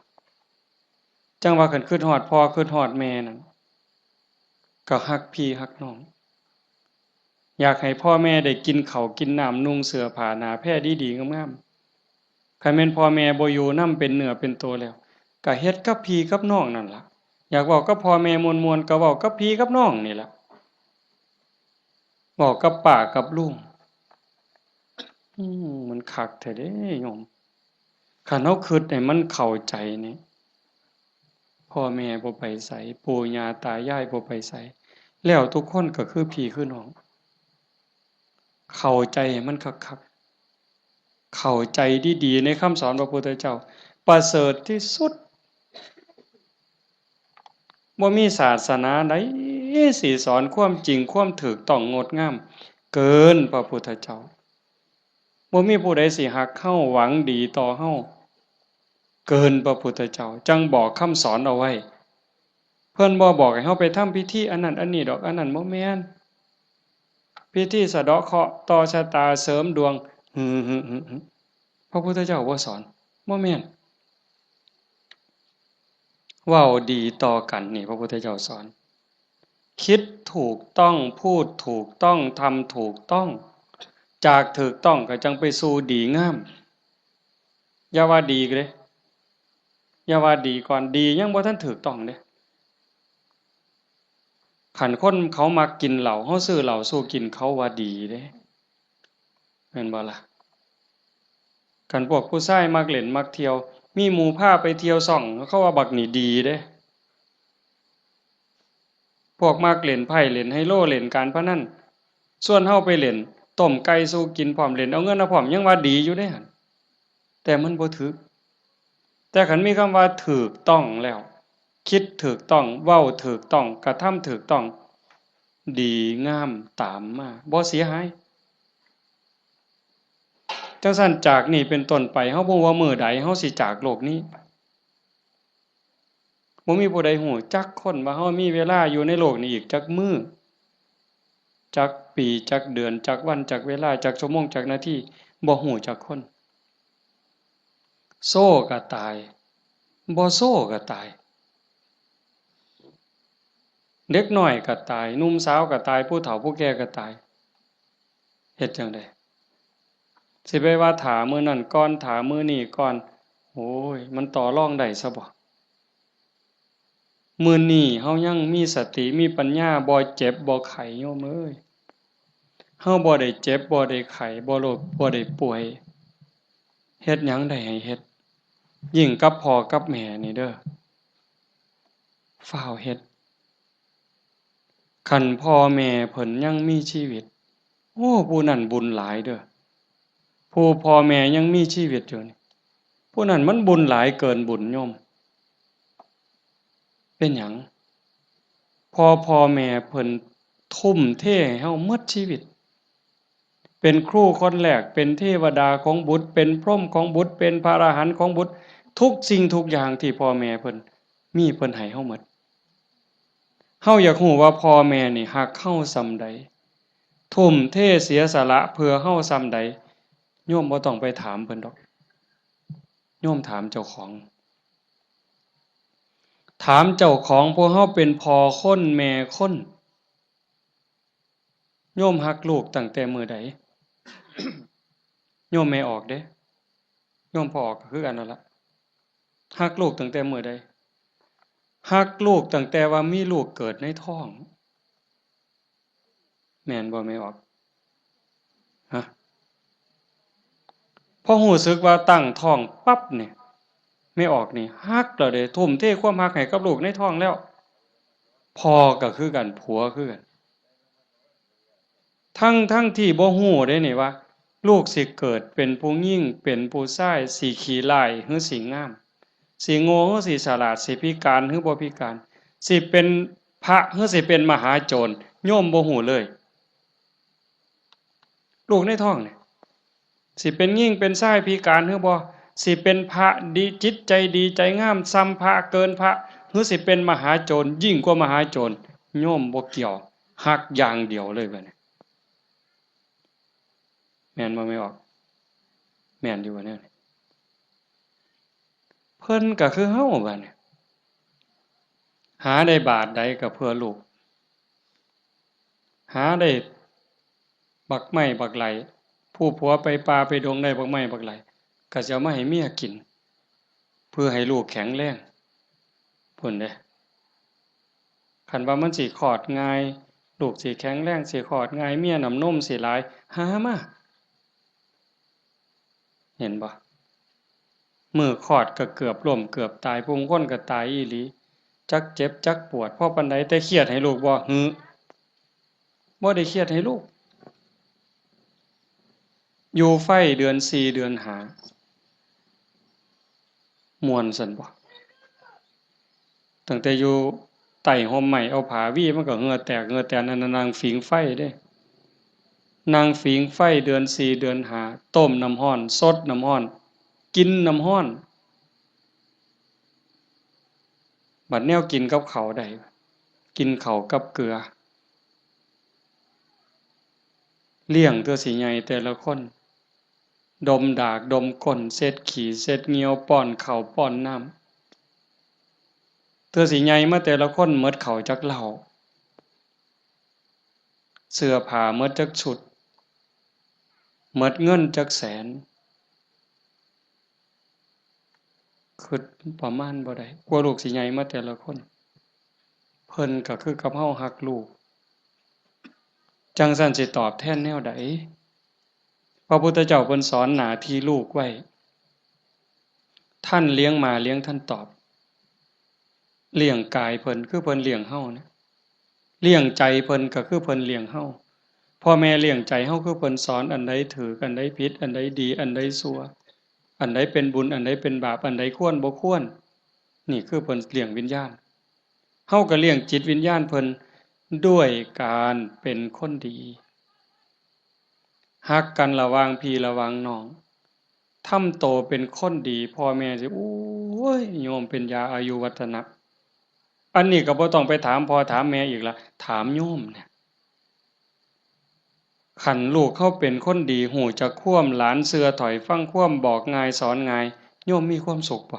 จั่งว่าคันคิดฮอดพ่อคิดฮอดแม่นั่น ก็ฮักพี่ฮักน้อง อยากให้พ่อแม่ได้กินข้าวกินน้ำ นุ่งเสื้อผ้าหน้าแพรดีๆงามๆ คันแม่นพ่อแม่บ่อยู่นำเป็นเนื้อเป็นตัวแล้ว ก็เฮ็ดกับพี่กับน้องนั่นล่ะ อยากเว้ากับพ่อแม่ม่วนๆ ก็เว้ากับพี่กับน้องนี่ล่ะ เว้ากับป้ากับลุง อืม มันคักแท้เด้โยม คันเฮาคิดให้มันเข้าใจนี่ พ่อแม่บ่ไปไส ปู่ย่าตายายบ่ไปไส แล้วทุกคนก็คือพี่คือน้อง เข้าใจให้มันคักๆ เข้าใจดีๆ ในคำสอนพระพุทธเจ้า ประเสริฐที่สุด บ่มีศาสนาใดสิสอนความจริง ความถูกต้องงดงาม เกินพระพุทธเจ้า บ่มีผู้ใดสิฮักเฮา หวังดีต่อเฮา เกินพระพุทธเจ้า จั่งบอกคำสอนเอาไว้ เพิ่นบ่บอกให้เฮาไปทำพิธีอันนั้นอันนี้ดอก อันนั้นบ่แม่น พิธีสะเดาะเคราะห์ ต่อชะตา เสริมดวง พระพุทธเจ้าบ่สอน บ่แม่น เว้าดีต่อกันนี่ พระพุทธเจ้าสอน คิดถูกต้อง พูดถูกต้อง ทำถูกต้อง จากถูกต้องก็จั่งไปสู่ดีงาม อย่าว่าดีเลย อย่าว่าดีก่อน ดียังบ่ทันถูกต้องเด้ คันคนเขามักกินเหล้า เฮาซื้อเหล้าสู่กิน เขาว่าดีเด้ แม่นบ่ล่ะ คันพวกผู้ชายมักเล่นมักเที่ยว มีหมู่พาไปเที่ยวซ่อง เขาว่าบักนี่ดีเด้ พวกมักเล่นไพ่ เล่นไฮโล เล่นการพนัน ชวนเฮาไปเล่น ต้มไก่สู่กินพร้อม เล่นเอาเงินเอาพร้อม ยังว่าดีอยู่เด้หั่น แต่มันบ่ถูก แต่คันมีคำว่าถูกต้องแล้ว คิดถูกต้อง เว้าถูกต้อง กระทำถูกต้อง ดีงามตามมา บ่เสียหาย จั่งซั้น จากนี้เป็นต้นไป เฮาบ่ฮู้ว่ามื้อใดเฮาสิจากโลกนี้ บ่มีผู้ใดฮู้จักคนว่าเฮามีเวลาอยู่ในโลกนี้อีกจักมื้อ จักปี จักเดือน จักวัน จักเวลา จักชั่วโมง จักนาที บ่ฮู้จักคน โซก็ตาย บ่โซก็ตาย เด็กน้อยก็ตาย หนุ่มสาวก็ตาย ผู้เฒ่าผู้แก่ก็ตาย เฮ็ดจั่งใด สิไปว่าถ้ามื้อนั้นก่อน ถ้ามื้อนี้ก่อน โอ้ย มันต่อรองได้ซะบ่ มื้อนี้เฮายังมีสติ มีปัญญา บ่เจ็บ บ่ไข้ โยมเอ้ย เฮาบ่ได้เจ็บ บ่ได้ไข้ บ่โรค บ่ได้ป่วย เฮ็ดหยังได้ให้เฮ็ด ยิ่งกับพ่อกับแม่นี่เด้อ ฟ้าวเฮ็ด คันพ่อแม่เพิ่นยังมีชีวิต โอ้ ผู้นั้นบุญหลายเด้อ ผู้พ่อแม่ยังมีชีวิตอยู่นี่ ผู้นั้นมันบุญหลายเกินบุญโยม เป็นหยัง พ่อ พ่อแม่เพิ่นทุ่มเทให้เฮาหมดชีวิต เป็นครูคนแรก เป็นเทวดาของบุตร เป็นพรหมของบุตร เป็นพระอรหันต์ของบุตร ทุกสิ่งทุกอย่างที่พ่อแม่เพิ่น มีเพิ่นให้เฮาหมด เฮาอยากรู้ว่าพ่อแม่นี่ฮักเฮาส่ำใด ทุ่มเทเสียสละเพื่อเฮาส่ำใด โยมบ่ต้องไปถามเพิ่นดอก โยมถามเจ้าของ ถามเจ้าของ พวกเฮาเป็นพ่อคนแม่คน โยมฮักลูกตั้งแต่มื้อใด โยมแม่ออกเด้ โยมพ่อออกก็คือกันนั่นละ ฮักลูกตั้งแต่มื้อใด ฮักลูกตั้งแต่ว่ามีลูกเกิดในท้อง แม่นบ่แม่ออก ฮะ พอรู้สึกว่าตั้งท้องปั๊บนี่ แม่ออกนี่ฮักแล้วเด้ ทุ่มเทความฮักให้กับลูกในท้องแล้ว พ่อก็คือกัน ผัวคือกัน ทั้งๆ ที่บ่ฮู้เด้นี่ว่า ลูกสิเกิดเป็นผู้หญิง เป็นผู้ชาย สิขี้ร้ายหรือสิงาม สิโง่หรือสิฉลาด สิพิการหรือบ่พิการ สิเป็นพระหรือสิเป็นมหาโจร โยมบ่ฮู้เลย ลูกในท้องนี่ สิเป็นหญิงเป็นชายพิการหรือบ่ สิเป็นพระดีจิตใจดีใจงามส่ำพระเกินพระ หรือสิเป็นมหาโจรยิ่งกว่ามหาโจร โยมบ่เกี่ยว ฮักอย่างเดียวเลยบัดนี้ แม่นบ่แม่ออก แม่นอยู่บ่แนวนี้ เพิ่นก็คือเฮาบัดนี้ หาได้บาทใดก็เพื่อลูก หาได้บักไม้บักไหล ผู้ผัวไปป่าไปดงได้บักไม้บักไหล ก็สิเอามาให้เมียกิน เพื่อให้ลูกแข็งแรง พุ้นเด้ คันว่ามันสิคลอดง่าย ลูกสิแข็งแรง สิคลอดง่าย เมียน้ำนมสิหลาย หามา เห็นบ่ มื้อคลอดก็เกือบล้มเกือบตาย ผู้ลางคนก็ตายอีหลี จักเจ็บจักปวด พอปานใด แต่เครียดให้ลูกบ่ หือ บ่ได้เครียดให้ลูก อยู่ไฟเดือนสี่เดือนห้า ม่วนซั่นบ่ ตั้งแต่อยู่ใต้ฮ่มไม้เอาผ้าวีมันก็เหงื่อแตกเหงื่อแตน อันนั้นนั่งผิงไฟเด้ นั่งผิงไฟเดือนสี่เดือนห้า ต้มน้ำร้อน สดน้ำร้อน กินน้ำร้อน บัดแนวกินกับข้าวได้ กินข้าวกับเกลือ เลี้ยงเทื่อสิใหญ่แต่ละคน ดมดากดมก้น เช็ดขี้เช็ดเหยี่ยว ป้อนข้าวป้อนน้ำ เทื่อสิใหญ่มาแต่ละคนหมดข้าวจักเล่า เสื้อผ้าหมดจักชุด หมดเงินจักแสน คิดประมาณบ่ได้ กว่าลูกสิใหญ่มาแต่ละคน เพิ่นก็คือกับเฮาฮักลูก จั่งซั้นสิตอบแทนแนวใด พระพุทธเจ้าเพิ่นสอนหน้าที่ลูกไว้ ท่านเลี้ยงมาเลี้ยงท่านตอบ เลี้ยงกายเพิ่นคือเพิ่นเลี้ยงเฮานะ เลี้ยงใจเพิ่นก็คือเพิ่นเลี้ยงเฮา พ่อแม่เลี้ยงใจเฮาคือเพิ่นสอนอันใดถูก อันใดผิด อันใดดี อันใดชั่ว อันใดเป็นบุญ อันใดเป็นบาป อันใดควรบ่ควร นี่คือเพิ่นเลี้ยงวิญญาณ เฮาก็เลี้ยงจิตวิญญาณเพิ่นด้วยการเป็นคนดี ฮักกันระหว่างพี่ระหว่างน้อง ทำโตเป็นคนดี พ่อแม่สิ โอ้ย โยมเป็นยาอายุวัฒนะ อันนี้ก็บ่ต้องไปถามพ่อถามแม่อีกละ ถามโยมเนี่ย คันลูกเฮาเป็นคนดี ฮู้จักความ หลานเชื่อถ้อยฟังความ บอกง่ายสอนง่าย โยมมีความสุขบ่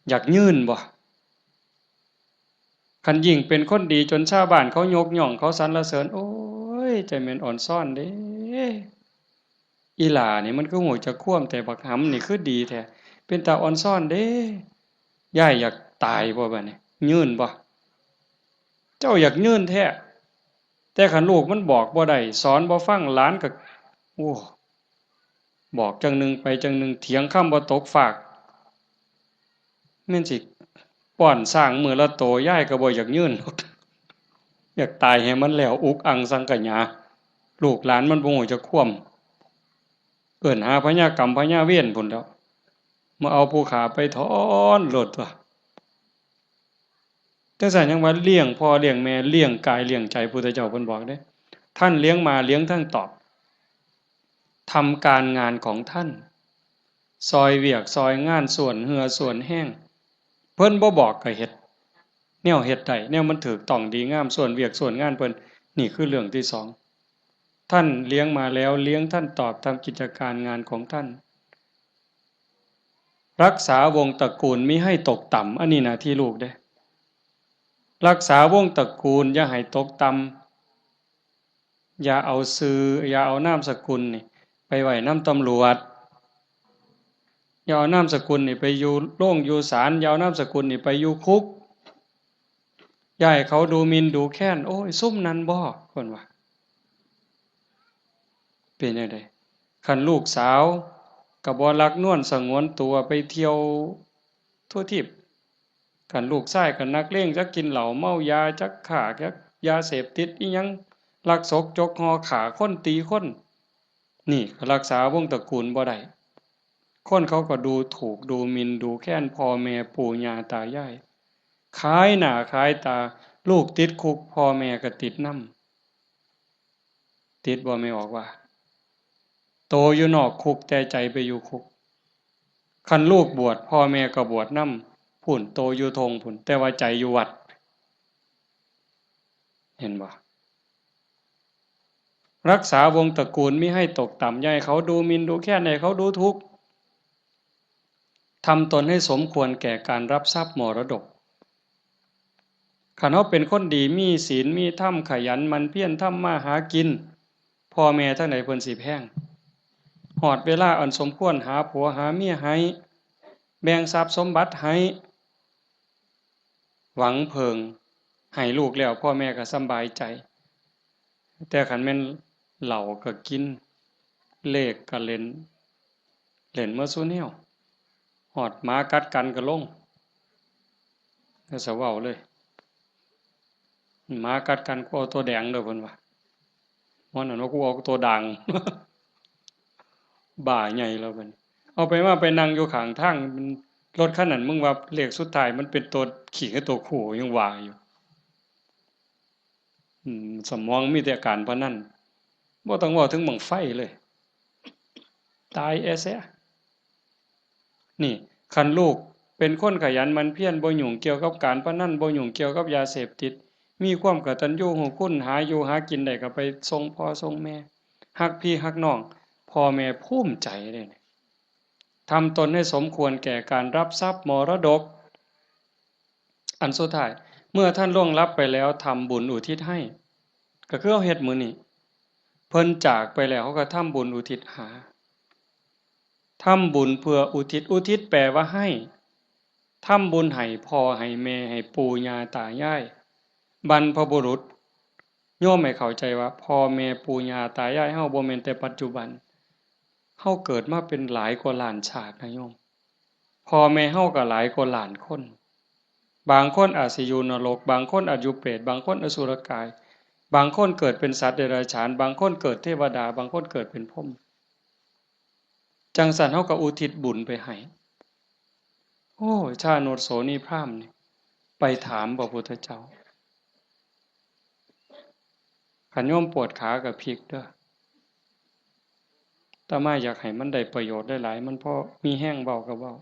อยากยืนบ่ คันยิ่งเป็นคนดีจนชาวบ้านเขายกย่องเขาสรรเสริญ โอ้ย จั่งแม่นอ่อนซ้อนเด้ อีหล้านี่มันคือฮู้จักความแท้ บักหำนี่คือดีแท้ เป็นตาอ่อนซ้อนเด้ ยายอยากตายบ่บัดนี้ ยืนบ่ เจ้าอยากยืนแท้ แต่คันลูกมันบอกบ่ได้ สอนบ่ฟัง หลานก็ โอ้ บอกจั่งหนึ่งไปจั่งหนึ่ง เถียงคำบ่ตกฟาก แม่นสิป้อนช้างมื้อละโต ยายก็บ่อยากยืน อยากตายให้มันแล้ว อุกอังสังขยา ลูกหลานมันบ่ฮู้จักความ เอิ้นหาพญากรรมพญาเวรพุ้นแหล้ว มาเอาผู้ฆ่าไปถอนโลดตั๊ว จั่งซั้นยังว่าเลี้ยงพ่อเลี้ยงแม่ เลี้ยงกายเลี้ยงใจ พุทธเจ้าเพิ่นบอกเด้ ท่านเลี้ยงมาเลี้ยงท่านตอบ ทำการงานของท่าน ซอยเวียกซอยงาน ส่วนเหื่อส่วนแฮง พิ่นบ่บอกก็เฮ็ด แนวเฮ็ดได้ แนวมันถูกต้องดีงาม ส่วนเวียกส่วนงานเพิ่น นี่คือเรื่องที่สอง ท่านเลี้ยงมาแล้ว เลี้ยงท่านตอบ ทำกิจการงานของท่าน รักษาวงศ์ตระกูลมิให้ตกต่ำ อันนี้หน้าที่ลูกเด้ รักษาวงศ์ตระกูลอย่าให้ตกต่ำ อย่าเอาชื่อ อย่าเอานามสกุลนี่ ไปไว้นำตำรวจ อย่าเอานามสกุลนี่ไปอยู่โรงอยู่ศาล อย่าเอานามสกุลนี่ไปอยู่คุก อย่าให้เขาดูหมิ่นดูแคลน โอ้ย ซุมนั้นบ่ เพิ่นว่า เป็นจั่งใด คันลูกสาวก็บ่รักนวลสงวนตัวไปเที่ยวทั่วทีป คันลูกชายก็นักเลง จักกินเหล้าเมายา จักฆ่า จักยาเสพติดอิหยัง ลักซกจกห่อ ฆ่าคน ตีคน นี่ก็รักษาวงศ์ตระกูลบ่ได้ คนเขาก็ดูถูก ดูหมิ่น ดูแคลนพ่อแม่ปู่ย่าตายาย ขายหน้าขายตา ลูกติดคุก พ่อแม่ก็ติดนำ ติดบ่ แม่ออกว่า โตอยู่นอกคุก แต่ใจไปอยู่คุก คันลูกบวช พ่อแม่ก็บวชนำ พุ้น โตอยู่ท่งพุ้น แต่ว่าใจอยู่วัด เห็นบ่ รักษาวงศ์ตระกูลมิให้ตกต่ำ อย่าให้เขาดูหมิ่นดูแคลน ให้เขาดูถูก ทำตนให้สมควรแก่การรับทรัพย์มรดก คันเฮาเป็นคนดี มีศีล มีธรรม ขยันหมั่นเพียรทำมาหากิน พ่อแม่ทางใดเพิ่นสิแพง ฮอดเวลาอันสมควร หาผัวหาเมียให้ แบ่งทรัพย์สมบัติให้ หวังเพิ่ง ให้ลูกแล้ว พ่อแม่ก็สำบายใจ แต่คันแม่นเหล้าก็กิน เลขก็เล่น เล่นมาสู่แนว ฮอดหมากัดกันก็ลง ก็สะเว้าเลย หมากัดกัน กูเอาตัวแดงเด้อ เพิ่นว่า มันนั่นว่า กูเอาตัวด่าง บ้าใหญ่แล้วบัดนี้ เอาไปมาไปนั่งอยู่ข้างทาง มัน รถคันนั้น มึงว่าเลขสุดท้ายมันเป็นตัวขี้กับตัวคู่ ยังว่าอยู่ อืม สมองมีแต่การพนัน บ่ต้องเว้าถึงบั้งไฟเลย ตายแอเสีย นี่ คันลูกเป็นคนขยันหมั่นเพียร บ่ยุ่งเกี่ยวกับการพนัน บ่ยุ่งเกี่ยวกับยาเสพติด มีความกตัญญูรู้คุณ หาอยู่หากินได้ก็ไปส่งพ่อส่งแม่ ฮักพี่ฮักน้อง พ่อแม่ภูมิใจเลย ทำตนให้สมควรแก่การรับทรัพย์มรดก อันสุดท้าย เมื่อท่านล่วงลับไปแล้ว ทำบุญอุทิศให้ ก็คือเฮาเฮ็ดมื้อนี้ เพิ่นจากไปแล้ว เฮาก็ทำบุญอุทิศหา ทำบุญเพื่ออุทิศ อุทิศแปลว่าให้ ทำบุญให้พ่อให้แม่ ให้ปู่ย่าตายาย บรรพบุรุษ โยมให้เข้าใจว่าพ่อแม่ปู่ย่าตายายเฮาบ่แม่นแต่ปัจจุบัน เฮาเกิดมาเป็นหลายกว่าล้านชาตินะโยม พ่อแม่เฮาก็หลายกว่าล้านคน บางคนอาจสิอยู่นรก บางคนอาจอยู่เปรต บางคนอสุรกาย บางคนเกิดเป็นสัตว์เดรัจฉาน บางคนเกิดเทวดา บางคนเกิดเป็นพรหม จั่งซั้นเฮาก็อุทิศบุญไปให้ โอ้ ชาโนชโสนีพราหมณ์นี่ ไปถามพระพุทธเจ้า คันโยมปวดขาก็พลิกเด้อ อาตมาอยากให้มันได้ประโยชน์หลายๆ มันพอมีแฮงเว้าก็เว้า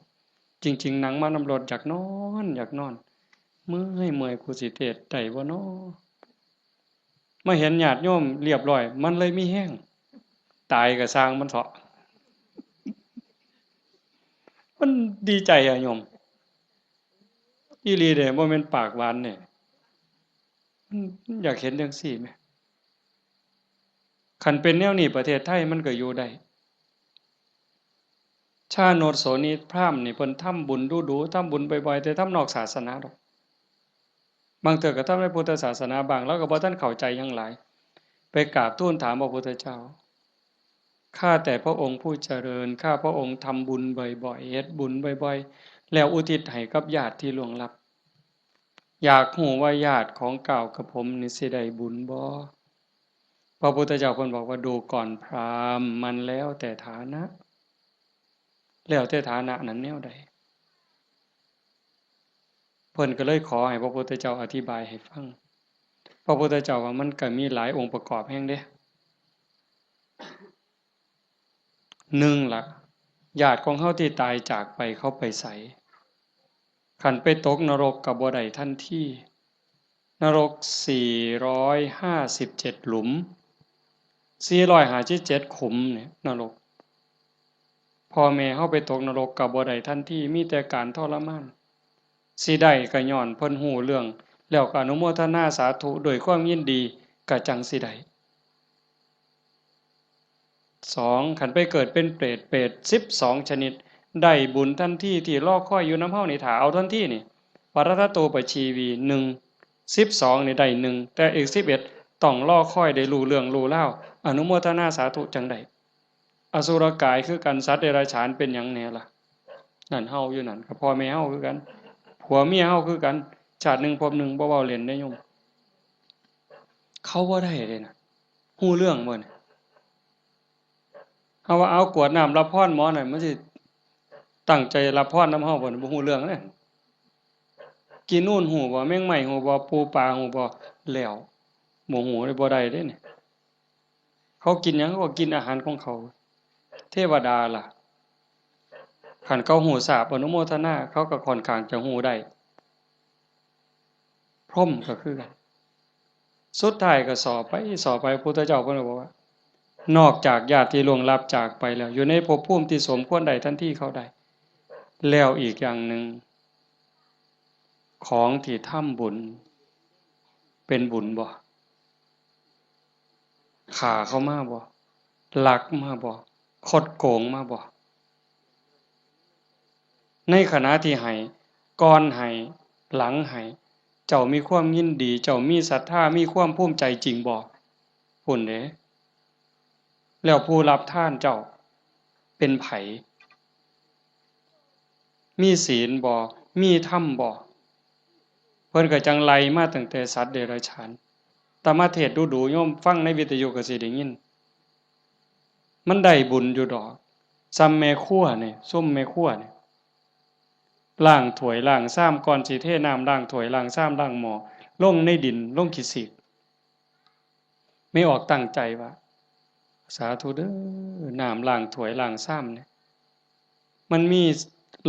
จริงๆ นั่งมานำรถอยากนอน อยากนอน เมื่อย เมื่อย กูสิเทศน์ได้บ่น้อ มาเห็นญาติโยมเรียบร้อย มันเลยมีแฮง ตายก็ซ่างมันเถาะ มันดีใจอะโยม อีหลีเด้ บ่แม่นปากหวานเด้ มัน มันอยากเห็นจั่งซี้แหม คันเป็นแนวนี้ประเทศไทยมันก็อยู่ได้ ชาโนชโสนีพราหมณ์นี่เพิ่นทำบุญดู๋ๆ ทำบุญบ่อยๆ แต่ทำนอกศาสนาดอก บางเทื่อก็ทำในพุทธศาสนาบ้าง ลาวก็บ่ทันเข้าใจหยังหลาย ไปกราบทูลถามพระพุทธเจ้า ข้าแต่พระองค์ผู้เจริญ ข้าพระองค์ทำบุญบ่อยๆ เฮ็ดบุญบ่อยๆ แล้วอุทิศให้กับญาติที่ล่วงลับ อยากรู้ว่าญาติของก้าวกับผมนี่สิได้บุญบ่ พระพุทธเจ้าเพิ่นบอกว่า ดูก่อนพราหมณ์ มันแล้วแต่ฐานะ แล้วแต่ฐานะนั้นแนวใด เพิ่นก็เลยขอให้พระพุทธเจ้าอธิบายให้ฟัง พระพุทธเจ้าว่ามันก็มีหลายองค์ประกอบแฮงเด้ หนึ่งล่ะ ญาติของเฮาที่ตายจากไปเขาไปไส คันไปตกนรกก็บ่ได้ทันที นรกสี่ร้อยห้าสิบเจ็ดหลุม สี่ร้อยห้าสิบเจ็ดขุมเนี่ยนรก พ่อแม่เฮาไปตกนรกก็บ่ได้ทันที มีแต่การทรมาน สิได้ก็ย้อนเพิ่นฮู้เรื่อง แล้วก็อนุโมทนาสาธุด้วยความยินดี ก็จั่งสิได้ สอง คันไปเกิดเป็นเปรต เปรตสิบสองชนิด ได้บุญทันทีที่รอคอยอยู่นำเฮานี่ ถ้าเอาทันทีนี่ ปรัตตโตปะชีวี หนึ่ง สิบสองนี่ได้หนึ่ง แต่อีกสิบเอ็ดต้องรอคอยได้รู้เรื่องรู้ราว อนุโมทนาสาธุจั่งได้ อสุรกายคือกัน สัตว์เดรัจฉานเป็นหยังแหน่ล่ะ นั่นเฮาอยู่นั่น ก็พ่อแม่เฮาคือกัน ผัวเมียเฮาคือกัน ชาติหนึ่งภพหนึ่ง บ่เว้าเล่นเด้โยม เขาบ่ได้เด้นะ ฮู้เรื่องบ่เนี่ย เฮาว่าเอากรวดน้ำรับพรหมอนั่น มันสิตั้งใจรับพรนำเฮาบ่เนี่ย บ่ฮู้เรื่องเด้ กินนู่นฮู้บ่ แมงไม้ฮู้บ่ ปูปลาฮู้บ่ แล้ว บ่ฮู้เลย บ่ได้เด้เนี่ย เขากินหยัง เขาก็กินอาหารของเขา เทวดาล่ะ คันเขาฮู้ทราบ อนุโมทนา เขาก็ค่อนข้างจะฮู้ได้ พรหมก็คือกัน สุดท้ายก็สอบไป สอบไป พุทธเจ้าเพิ่นก็บอกว่า นอกจากญาติที่ล่วงลับจากไปแล้ว อยู่ในภพภูมิที่สมควรได้ทันทีเขาได้ แล้วอีกอย่างหนึ่ง ของที่ทำบุญ เป็นบุญบ่ ฆ่าเขามาบ่ ลักมาบ่ คดโกงมาบ่ ในขณะที่ให้ ก่อนให้ หลังให้ เจ้ามีความยินดี เจ้ามีศรัทธา มีความภูมิใจจริงบ่ พุ้นเด้ แล้วผู้รับทานเจ้าเป็นไผ มีศีลบ่ มีธรรมบ่ เพิ่นก็จั่งไล่มาตั้งแต่สัตว์เดรัจฉาน อาตมาเทศน์ดูๆ โยมฟังในวิทยุก็สิได้ยิน มันได้บุญอยู่ดอก ซ่ำแม่ครัวนี่ ซุมแม่ครัวนี่ ล้างถ้วยล้างชาม ก่อนสิเทน้ำล้างถ้วยล้างชามล้างหม้อ ลงในดิน ลงขี้ฉีก แม่ออกตั้งใจว่า สาธุเด้อ น้ำล้างถ้วยล้างชามเนี่ย มันมี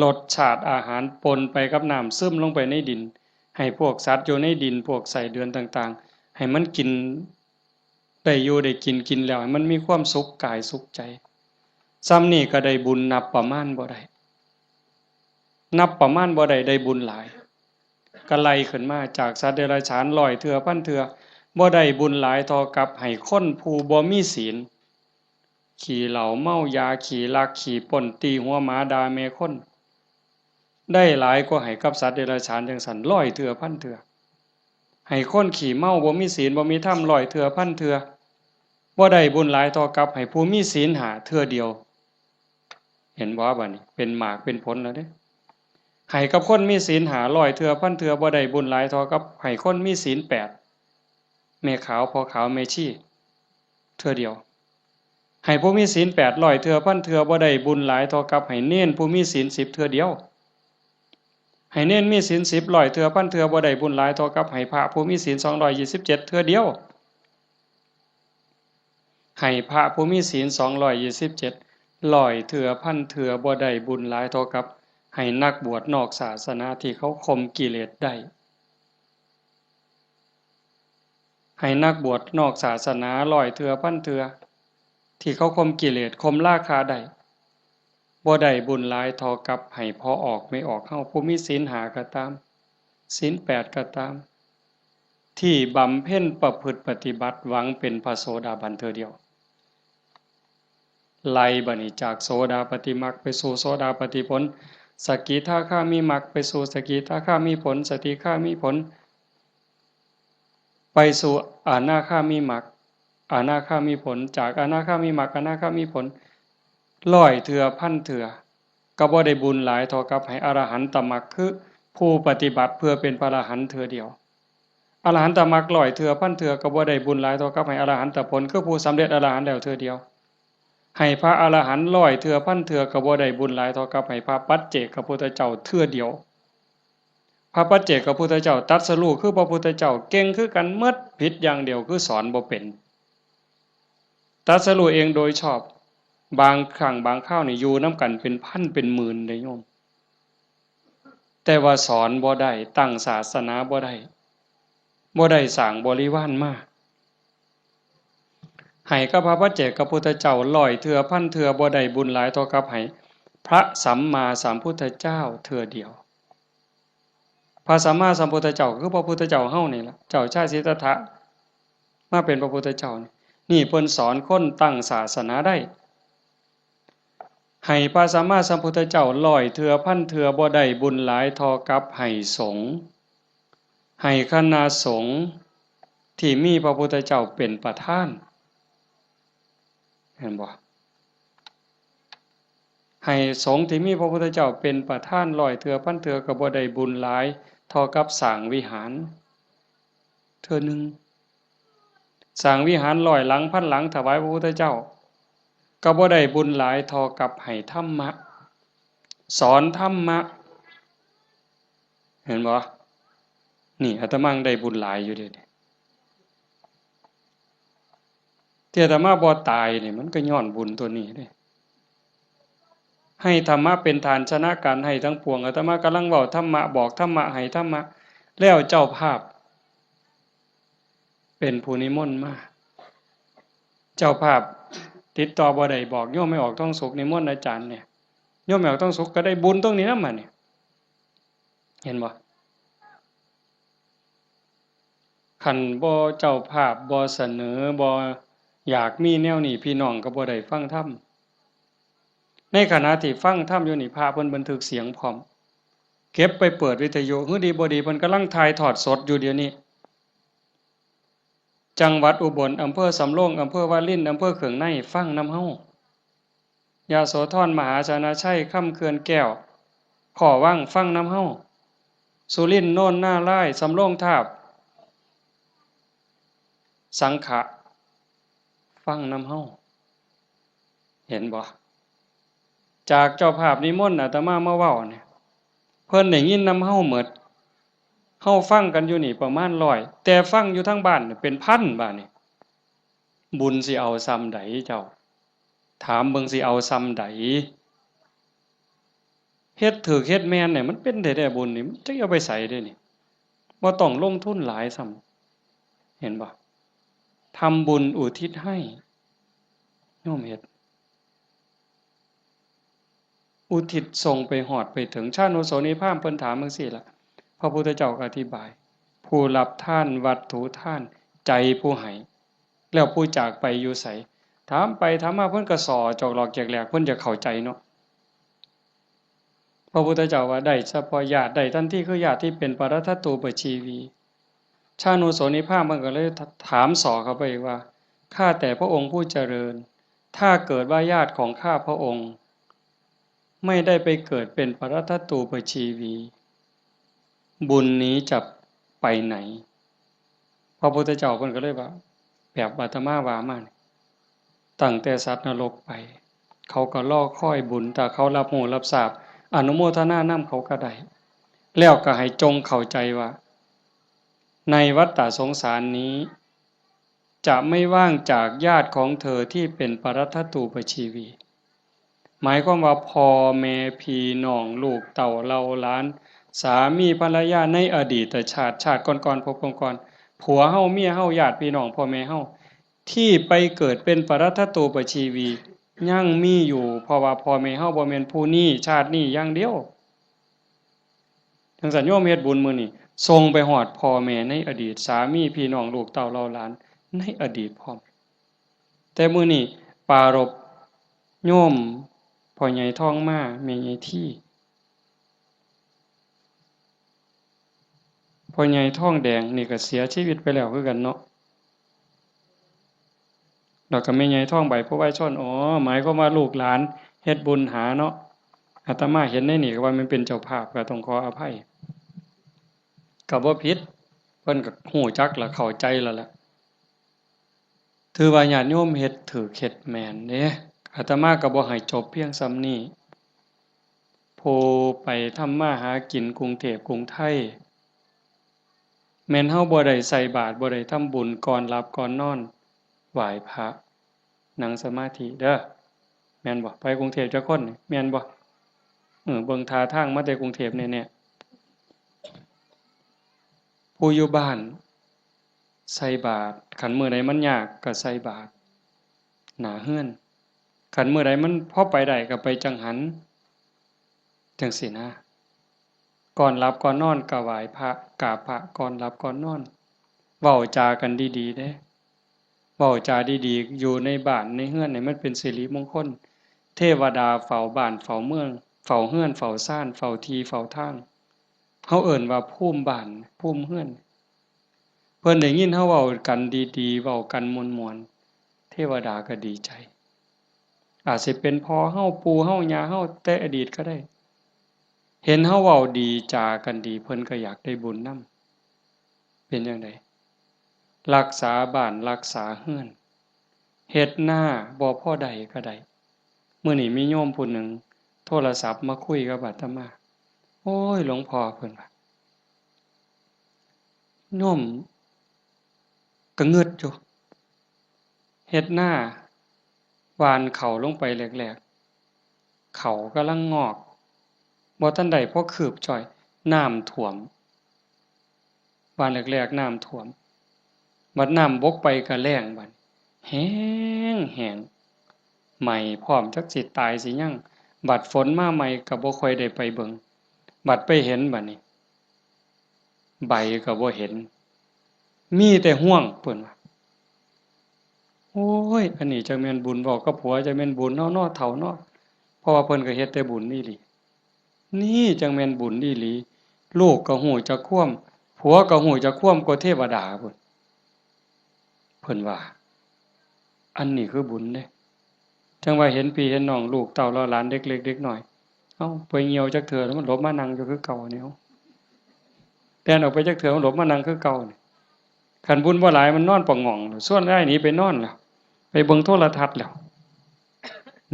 รสชาติอาหารปนไปกับน้ำ ซึมลงไปในดิน ให้พวกสัตว์อยู่ในดิน พวกไส้เดือนต่างๆ ให้มันกิน ได้อยู่ได้กิน กินแล้วให้มันมีความสุขกายสุขใจ ซ่ำนี่ก็ได้บุญนับประมาณบ่ได้ นับประมาณบ่ได้ ได้บุญหลาย ก็ไล่ขึ้นมาจากสัตว์เดรัจฉานร้อยเทื่อพันเทื่อ บ่ได้บุญหลายเท่ากับให้คนผู้บ่มีศีล ขี้เหล้าเมายา ขี้ลักขี้ปล้น ตีหัวหมาด่าแม่คน ได้หลายกว่าให้กับสัตว์เดรัจฉานจั่งซั้นร้อยเทื่อพันเทื่อ ให้คนขี้เมาบ่มีศีลบ่มีธรรมร้อยเทื่อพันเทื่อ บ่ได้บุญหลายเท่ากับให้ผู้มีศีลห้าเทื่อเดียว เห็นบ่ บัดนี้เป็นหมากเป็นผลแล้วเด้ ให้กับคนมีศีลห้าร้อยเทื่อพันเทื่อ บ่ได้บุญหลายเท่ากับให้คนมีศีลแปด แม่ขาวพ่อขาวแม่ชี เทื่อเดียว ให้ผู้มีศีลแปดร้อยเทื่อพันเทื่อ บ่ได้บุญหลายเท่ากับให้เณรผู้มีศีลสิบเทื่อเดียว ให้เณรมีศีลสิบร้อยเทื่อพันเทื่อ บ่ได้บุญหลายเท่ากับให้พระผู้มีศีลสองร้อยยี่สิบเจ็ดเทื่อเดียว ให้พระผู้มีศีลสองร้อยยี่สิบเจ็ดร้อยเทื่อพันเทื่อ บ่ได้บุญหลายเท่ากับให้นักบวชนอกศาสนาที่เขาข่มกิเลสได้ ให้นักบวชนอกศาสนาร้อยเทื่อพันเทื่อ ที่เขาข่มกิเลสข่มราคะได้ บ่ได้บุญหลายเท่ากับให้พ่อออกแม่ออกเฮา ผู้มีศีลห้าก็ตาม ศีลแปดก็ตาม ที่บำเพ็ญประพฤติปฏิบัติหวังเป็นพระโสดาบันเทื่อเดียว ไล่บัดนี้จากโสดาปัตติมรรคไปสู่โสดาปัตติผล สกิทาคามิมรรคไปสู่สกิทาคามิผล สกิทาคามิผล ไปสู่อนาคามิมรรค อนาคามิผล จากอนาคามิมรรค อนาคามิผล ร้อยเทื่อพันเทื่อ ก็บ่ได้บุญหลายเท่ากับให้อรหันตมรรค คือผู้ปฏิบัติเพื่อเป็นพระอรหันต์เทื่อเดียว อรหันตมรรคร้อยเทื่อพันเทื่อ ก็บ่ได้บุญหลายเท่ากับให้อรหันตผล คือผู้สำเร็จอรหันต์แล้วเทื่อเดียว ให้พระอรหันต์ร้อยเทื่อพันเทื่อ ก็บ่ได้บุญหลายเท่ากับให้พระปัจเจกพุทธเจ้าเทื่อเดียว พระปัจเจกพุทธเจ้าตรัสรู้คือพระพุทธเจ้า เก่งคือกันหมด ผิดอย่างเดียวคือสอนบ่เป็น ตรัสรู้เองโดยชอบ บางครั้งบางคราวนี่อยู่นำกันเป็นพันเป็นหมื่นเด้โยม แต่ว่าสอนบ่ได้ ตั้งศาสนาบ่ได้ บ่ได้สร้างบริวารมา ให้กับพระปัจเจกพุทธเจ้าร้อยเทื่อพันเทื่อบ่ได้บุญหลายเท่ากับให้พระสัมมาสัมพุทธเจ้าเทื่อเดียว พระสัมมาสัมพุทธเจ้าคือพระพุทธเจ้าเฮานี่ล่ะ เจ้าชายสิทธัตถะมาเป็นพระพุทธเจ้านี่ นี่เพิ่นสอนคนตั้งศาสนาได้ ให้พระสัมมาสัมพุทธเจ้าร้อยเทื่อพันเทื่อบ่ได้บุญหลายเท่ากับให้สงฆ์ ให้คณะสงฆ์ที่มีพระพุทธเจ้าเป็นประธาน เห็นบ่ ให้สงฆ์ที่มีพระพุทธเจ้าเป็นประธานร้อยเทื่อพันเทื่อก็บ่ได้บุญหลายเท่ากับสร้างวิหารเทื่อหนึ่ง สร้างวิหารร้อยหลังพันหลังถวายพระพุทธเจ้า ก็บ่ได้บุญหลายเท่ากับให้ธรรมะ สอนธรรมะ เห็นบ่ นี่อาตมาได้บุญหลายอยู่เด้ ที่อาตมาบ่ตายนี่มันก็ย้อนบุญตัวนี้เด้ ให้ธรรมะเป็นทานชนะการให้ทั้งปวง อาตมากำลังเว้าธรรมะ บอกธรรมะ ให้ธรรมะ แล้วเจ้าภาพ เป็นผู้นิมนต์มา เจ้าภาพติดต่อบ่ได้ บอกโยมแม่ออกทองสุขนิมนต์อาจารย์เนี่ย โยมแม่ออกทองสุขก็ได้บุญตรงนี้นำบัดนี้ เห็นบ่ คันบ่เจ้าภาพบ่เสนอ บ่อยากมีแนวนี้ พี่น้องก็บ่ได้ฟังธรรม ในขณะที่ฟังธรรมอยู่นี่ พระเพิ่นบันทึกเสียงพร้อม เก็บไปเปิดวิทยุ หื้อดีบ่ดี เพิ่นกำลังถ่ายทอดสดอยู่เดี๋ยวนี้ จังหวัดอุบล อำเภอสำโรง อำเภอวาริน อำเภอเขืองใน ฟังนำเฮา ยโสธร มหาชนะชัย คำเขื่อนแก้ว ขอวัง ฟังนำเฮา สุรินทร์ โนนนารายณ์ สำโรงทาบ สังขะ ฟังนำเฮา เห็นบ่ จากเจ้าภาพนิมนต์อาตมามาเว้าเนี่ย เพิ่นได้ยินนำเฮาหมด เฮาฟังกันอยู่นี่ประมาณร้อย แต่ฟังอยู่ทางบ้านเนี่ยเป็นพันบาดนี่ บุญสิเอาส่ำใดเจ้า ถามเบิ่งสิเอาส่ำใด เฮ็ดถูกเฮ็ดแม่นเนี่ยมันเป็นได้แท้บุญนี่ มันจักเอาไปใสเด้นี่ บ่ต้องลงทุนหลายซ้ำ เห็นบ่ ทำบุญอุทิศให้ โยมเฮ็ด อุทิศส่งไปฮอดไปถึง ชานุโสนีพราหมณ์เพิ่นถามจั่งซี้ล่ะ พระพุทธเจ้าก็อธิบาย ผู้รับทานวัตถุทาน ใจผู้ให้ แล้วผู้จากไปอยู่ไส ถามไปถามมาเพิ่นก็ส่อจอกหลอกแจกแหลก เพิ่นจะเข้าใจเนาะ พระพุทธเจ้าว่าได้เฉพาะญาติ ได้ทันทีคือญาติที่เป็นปรัตถตูปชีวี ชานุโสนีพราหมณ์มันก็เลยถามส่อเข้าไปอีกว่า ข้าแต่พระองค์ผู้เจริญ ถ้าเกิดว่าญาติของข้าพระองค์ ไม่ได้ไปเกิดเป็นปรัตถตูปชีวี บุญนี้จะไปไหน พระพุทธเจ้าเพิ่นก็เลยว่า แบบอาตมาว่ามานี่ ตั้งแต่สัตว์นรกไป เขาก็รอคอยบุญ ถ้าเขารับรู้รับทราบ อนุโมทนานำเขาก็ได้ แล้วก็ให้จงเข้าใจว่า ในวัฏฏะสงสารนี้ จะไม่ว่างจากญาติของเธอที่เป็นปรัตถตูปชีวี หมายความว่าพ่อแม่พี่น้องลูกเต้าเหล่าหลาน สามีภรรยาในอดีตชาติ ชาติก่อนๆ ภพก่อนๆ ผัวเฮาเมียเฮาญาติพี่น้องพ่อแม่เฮา ที่ไปเกิดเป็นปรัตถตูปชีวี ยังมีอยู่ เพราะว่าพ่อแม่เฮาบ่แม่นผู้นี้ชาตินี้อย่างเดียว จั่งซั้นโยมเฮ็ดบุญมื้อนี้ ส่งไปฮอดพ่อแม่ในอดีต สามีพี่น้องลูกเต้าเหล่าหลานในอดีตพร้อม แต่มื้อนี้ปรารภโยมพ่อใหญ่ทองมา แม่ใหญ่ที พ่อใหญ่ทองแดงนี่ก็เสียชีวิตไปแล้วคือกันเนาะ แล้วก็แม่ใหญ่ทองใบ ผู้วายชน อ๋อ หมายความว่าลูกหลานเฮ็ดบุญหาเนาะ อาตมาเห็นในนี่ก็ว่ามันเป็นเจ้าภาพ ก็ต้องขออภัย ก็บ่ผิด เพิ่นก็ฮู้จักแล้ว เข้าใจแล้วล่ะ ถือว่าญาติโยมเฮ็ดถูกเฮ็ดแม่นเด้ อาตมาก็บ่ให้จบเพียงส่ำนี้ ผู้ไปทำมาหากินกรุงเทพกรุงไทย แม่นเฮาบ่ได้ใส่บาตร บ่ได้ทำบุญ ก่อนหลับก่อนนอน ไหว้พระ นั่งสมาธิเด้อ แม่นบ่ ไปกรุงเทพจักคนนี่ แม่นบ่ เออ เบิ่งท่าทางมาแต่กรุงเทพแน่ ผู้อยู่บ้านใส่บาตร คันมื้อใดมันยากก็ใส่บาตรหน้าเฮือน คันมื้อใดมันพอไปได้ก็ไปจังหัน จังซี้นะ ก่อนหลับก่อนนอนก็ไหว้พระ กราบพระก่อนหลับก่อนนอน เว้าจากันดีๆเด้ เว้าจาดีๆ อยู่ในบ้านในเฮือนนี่มันเป็นสิริมงคล เทวดาเฝ้าบ้านเฝ้าเมือง เฝ้าเฮือนเฝ้าซาน เฝ้าที่เฝ้าทาง เฮาเอิ้นว่าภูมิบ้าน ภูมิเฮือน เพิ่นได้ยินเฮาเว้ากันดีๆ เว้ากันม่วนๆ เทวดาก็ดีใจ อาจสิเป็นพ่อเฮา ปู่เฮา ย่าเฮา แต่อดีตก็ได้ เห็นเฮาเว้าดีจากันดี เพิ่นก็อยากได้บุญนำ เป็นจั่งใด รักษาบ้านรักษาเฮือน เฮ็ดนาบ่พอได้ก็ได้ มื้อนี้มีโยมผู้หนึ่งโทรศัพท์มาคุยกับอาตมา โอ้ย หลวงพ่อ เพิ่นว่า โยมก็งึดอยู่ เฮ็ดนา หว่านเข้าลงไปแรกๆ เข้ากำลังงอก บ่ทันได้พอคืบจ้อย น้ำท่วม หว่านแรกๆ น้ำท่วม บัดน้ำบกไปก็แล้งบัด แห้งแห้ง ไหม้พร้อม จักสิตายสิหยัง บัดฝนมาใหม่ก็บ่ค่อยได้ไปเบิ่ง บัดไปเห็นบัดนี้ ใบก็บ่เห็น มีแต่ฮวง เพิ่นว่า โอ้ย อันนี้จักแม่นบุญ เว้ากับผัวจักแม่นบุญเนาะ เนาะ เฒ่าเนาะ เพราะว่าเพิ่นก็เฮ็ดแต่บุญอีหลี นี่จักแม่นบุญอีหลี ลูกก็ฮู้จักความ ผัวก็ฮู้จักความกว่าเทวดาพุ้น เพิ่นว่า อันนี้คือบุญเด้ จั่งว่าเห็นพี่เห็นน้อง ลูกเต้าเหล่าหลานเด็กเล็กเด็กน้อย เอ้า ไปเหี่ยวจักเทื่อแล้วมันหลบมานั่งอยู่คือเก่านี่ เอ้า แล่นออกไปจักเทื่อมันหลบมานั่งคือเก่านี่ คันบุญบ่หลายมันนอนปะหง่อง ส่วนอ้ายหนีไปนอนแล้ว ไปเบิ่งโทรทัศน์แล้ว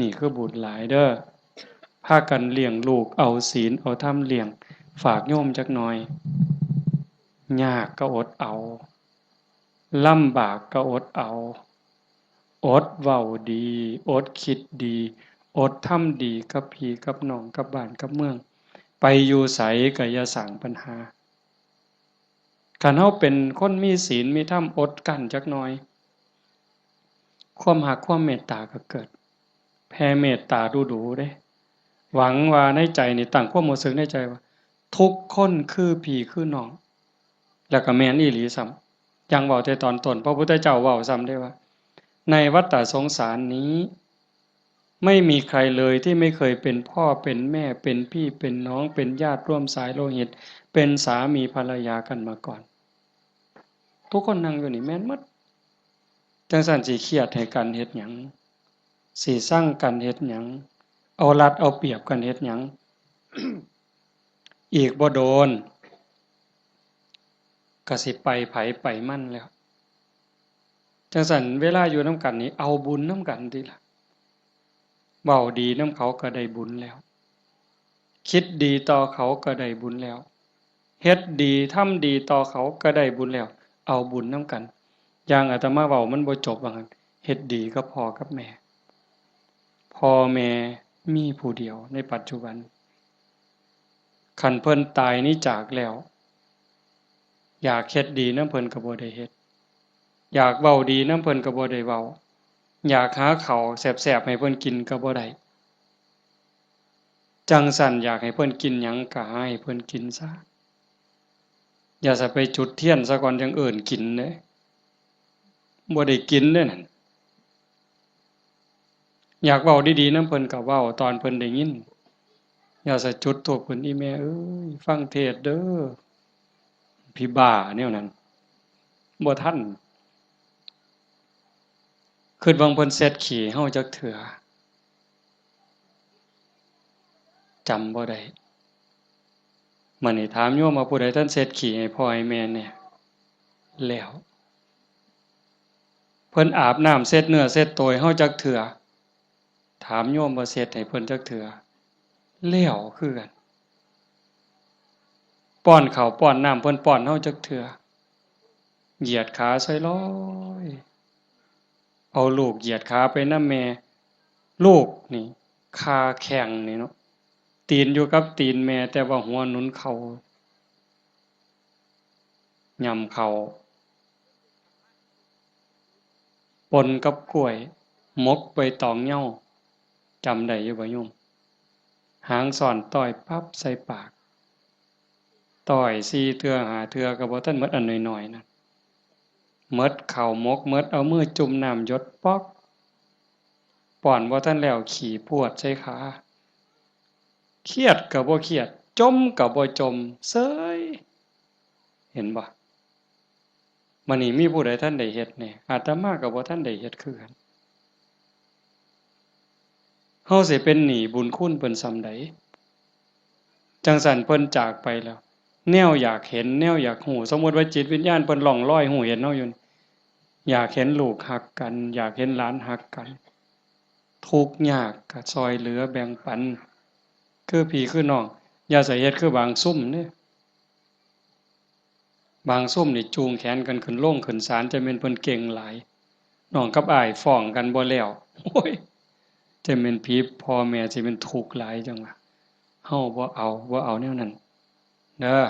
นี่คือบุญหลายเด้อ พากันเลี้ยงลูก เอาศีล เอาธรรมเลี้ยง ฝากโยมจักหน่อย ยากก็อดเอา ลำบากก็อดเอา อดเว้าดี อดคิดดี อดทำดีกับพี่กับน้อง กับบ้านกับเมือง ไปอยู่ไสก็อย่าสร้างปัญหา คันเฮาเป็นคนมีศีลมีธรรม อดกลั้นจักหน่อย ความฮักความเมตตาก็เกิด แผ่เมตตาดูๆเด้ หวังว่าในใจนี่ตั้งความรู้สึกในใจว่า ทุกคนคือพี่คือน้อง แล้วก็แม่นอีหลีซ้ำ อย่างเว้าแต่ตอนต้น พระพุทธเจ้าเว้าซ้ำเด้ว่า ในวัฏฏะสงสารนี้ ไม่มีใครเลยที่ไม่เคยเป็นพ่อเป็นแม่ เป็นพี่เป็นน้อง เป็นญาติร่วมสายโลหิต เป็นสามีภรรยากันมาก่อน ทุกคนนั่งอยู่นี่แม่นหมด จั่งซั้นสิเครียดให้กันเฮ็ดหยัง สิซังกันเฮ็ดหยัง เอารัดเอาเปรียบกันเฮ็ดหยัง อีกบ่โดน ก็สิไปไผไปมันแล้ว จั่งซั้นเวลาอยู่นำกันนี่ เอาบุญนำกันติล่ะ เว้าดีนำเขาก็ได้บุญแล้ว คิดดีต่อเขาก็ได้บุญแล้ว เฮ็ดดีทำดีต่อเขาก็ได้บุญแล้ว เอาบุญนำกัน อย่างอาตมาเว้ามันบ่จบว่างั้น เฮ็ดดีกับพ่อกับแม่ พ่อแม่มีผู้เดียวในปัจจุบัน คันเพิ่นตายหนีจากแล้ว อยากเฮ็ดดีนำเพิ่นก็บ่ได้เฮ็ด อยากเว้าดีนำเพิ่นก็บ่ได้เว้า อยากหาข้าวแซ่บๆให้เพิ่นกินก็บ่ได้ จั่งซั้นอยากให้เพิ่นกินหยังก็หาให้เพิ่นกินซะ อย่าสิไปจุดเทียนซะก่อนจั่งเอิ้นกินเด้ บ่ได้กินเด้นั่น อยากเว้าดีๆนำเพิ่นก็เว้าตอนเพิ่นได้ยิน อย่าสิจุดธูปขึ้น อีแม่เอ้ย ฟังเทศน์เด้อ ผีบ้าแนวนั้น บ่ทัน คิดว่าเพิ่นเช็ดขี้ให้เฮาจักเทื่อ จำบ่ได้ มื้อนี้ถามโยมว่าผู้ใดทันเช็ดขี้ให้พ่อให้แม่แน่ แล้ว เพิ่นอาบน้ำเช็ดเนื้อเช็ดตัวให้เฮาจักเทื่อ ถามโยมว่าเช็ดให้เพิ่นจักเทื่อ แล้วคือกัน ป้อนข้าวป้อนน้ำเพิ่นป้อนเฮาจักเทื่อ เหยียดขาใส่ลอย เอาลูกเหยียดขาไปนำแม่ ลูกนี่ คาแข้งนี่เนาะ ตีนอยู่กับตีนแม่ แต่ว่าหัวหนุนเข่า ยำข้าว ป่นกับกล้วย หมกใบตองเหย้า จำได้อยู่บ่โยม หางซ้อนต้อยปั๊บใส่ปาก ต้อยสี่เทื่อห้าเทื่อก็บ่ทันหมด อันน้อยๆนะ หมดข้าวหมก หมด เอามือจุ่มน้ำหยดป๊อก ป้อนบ่ทันแล้วขี้พรวดใส่ขา เครียดก็บ่เครียด จ่มก็บ่จ่ม เซย เห็นบ่ มื้อนี้มีผู้ใดทันได้เฮ็ดแหน่ อาตมาก็บ่ทันได้เฮ็ดคือกัน เฮาสิเป็นหนี้บุญคุณเพิ่นส่ำใด จั่งซั้นเพิ่นจากไปแล้ว แนวอยากเห็น แนวอยากฮู้ สมมุติว่าจิตวิญญาณเพิ่นล่องลอยฮู้เห็นเฮาอยู่นี่ อยากเห็นลูกฮักกัน อยากเห็นหลานฮักกัน ทุกข์ยากก็ซ่อยเหลือแบ่งปัน คือพี่คือน้อง อย่าใส่เฮ็ดคือบางซุมเด้ บางซุมนี่จูงแขนกันขึ้นโรงขึ้นศาล จั่งแม่นเพิ่นเก่งหลาย น้องกับอ้ายฟ้องกันบ่แล้ว โอ้ย จั่งแม่นผีพ่อแม่สิแม่นทุกข์หลายจั่งว่า เฮาบ่เอา บ่เอาแนวนั้น เด้อ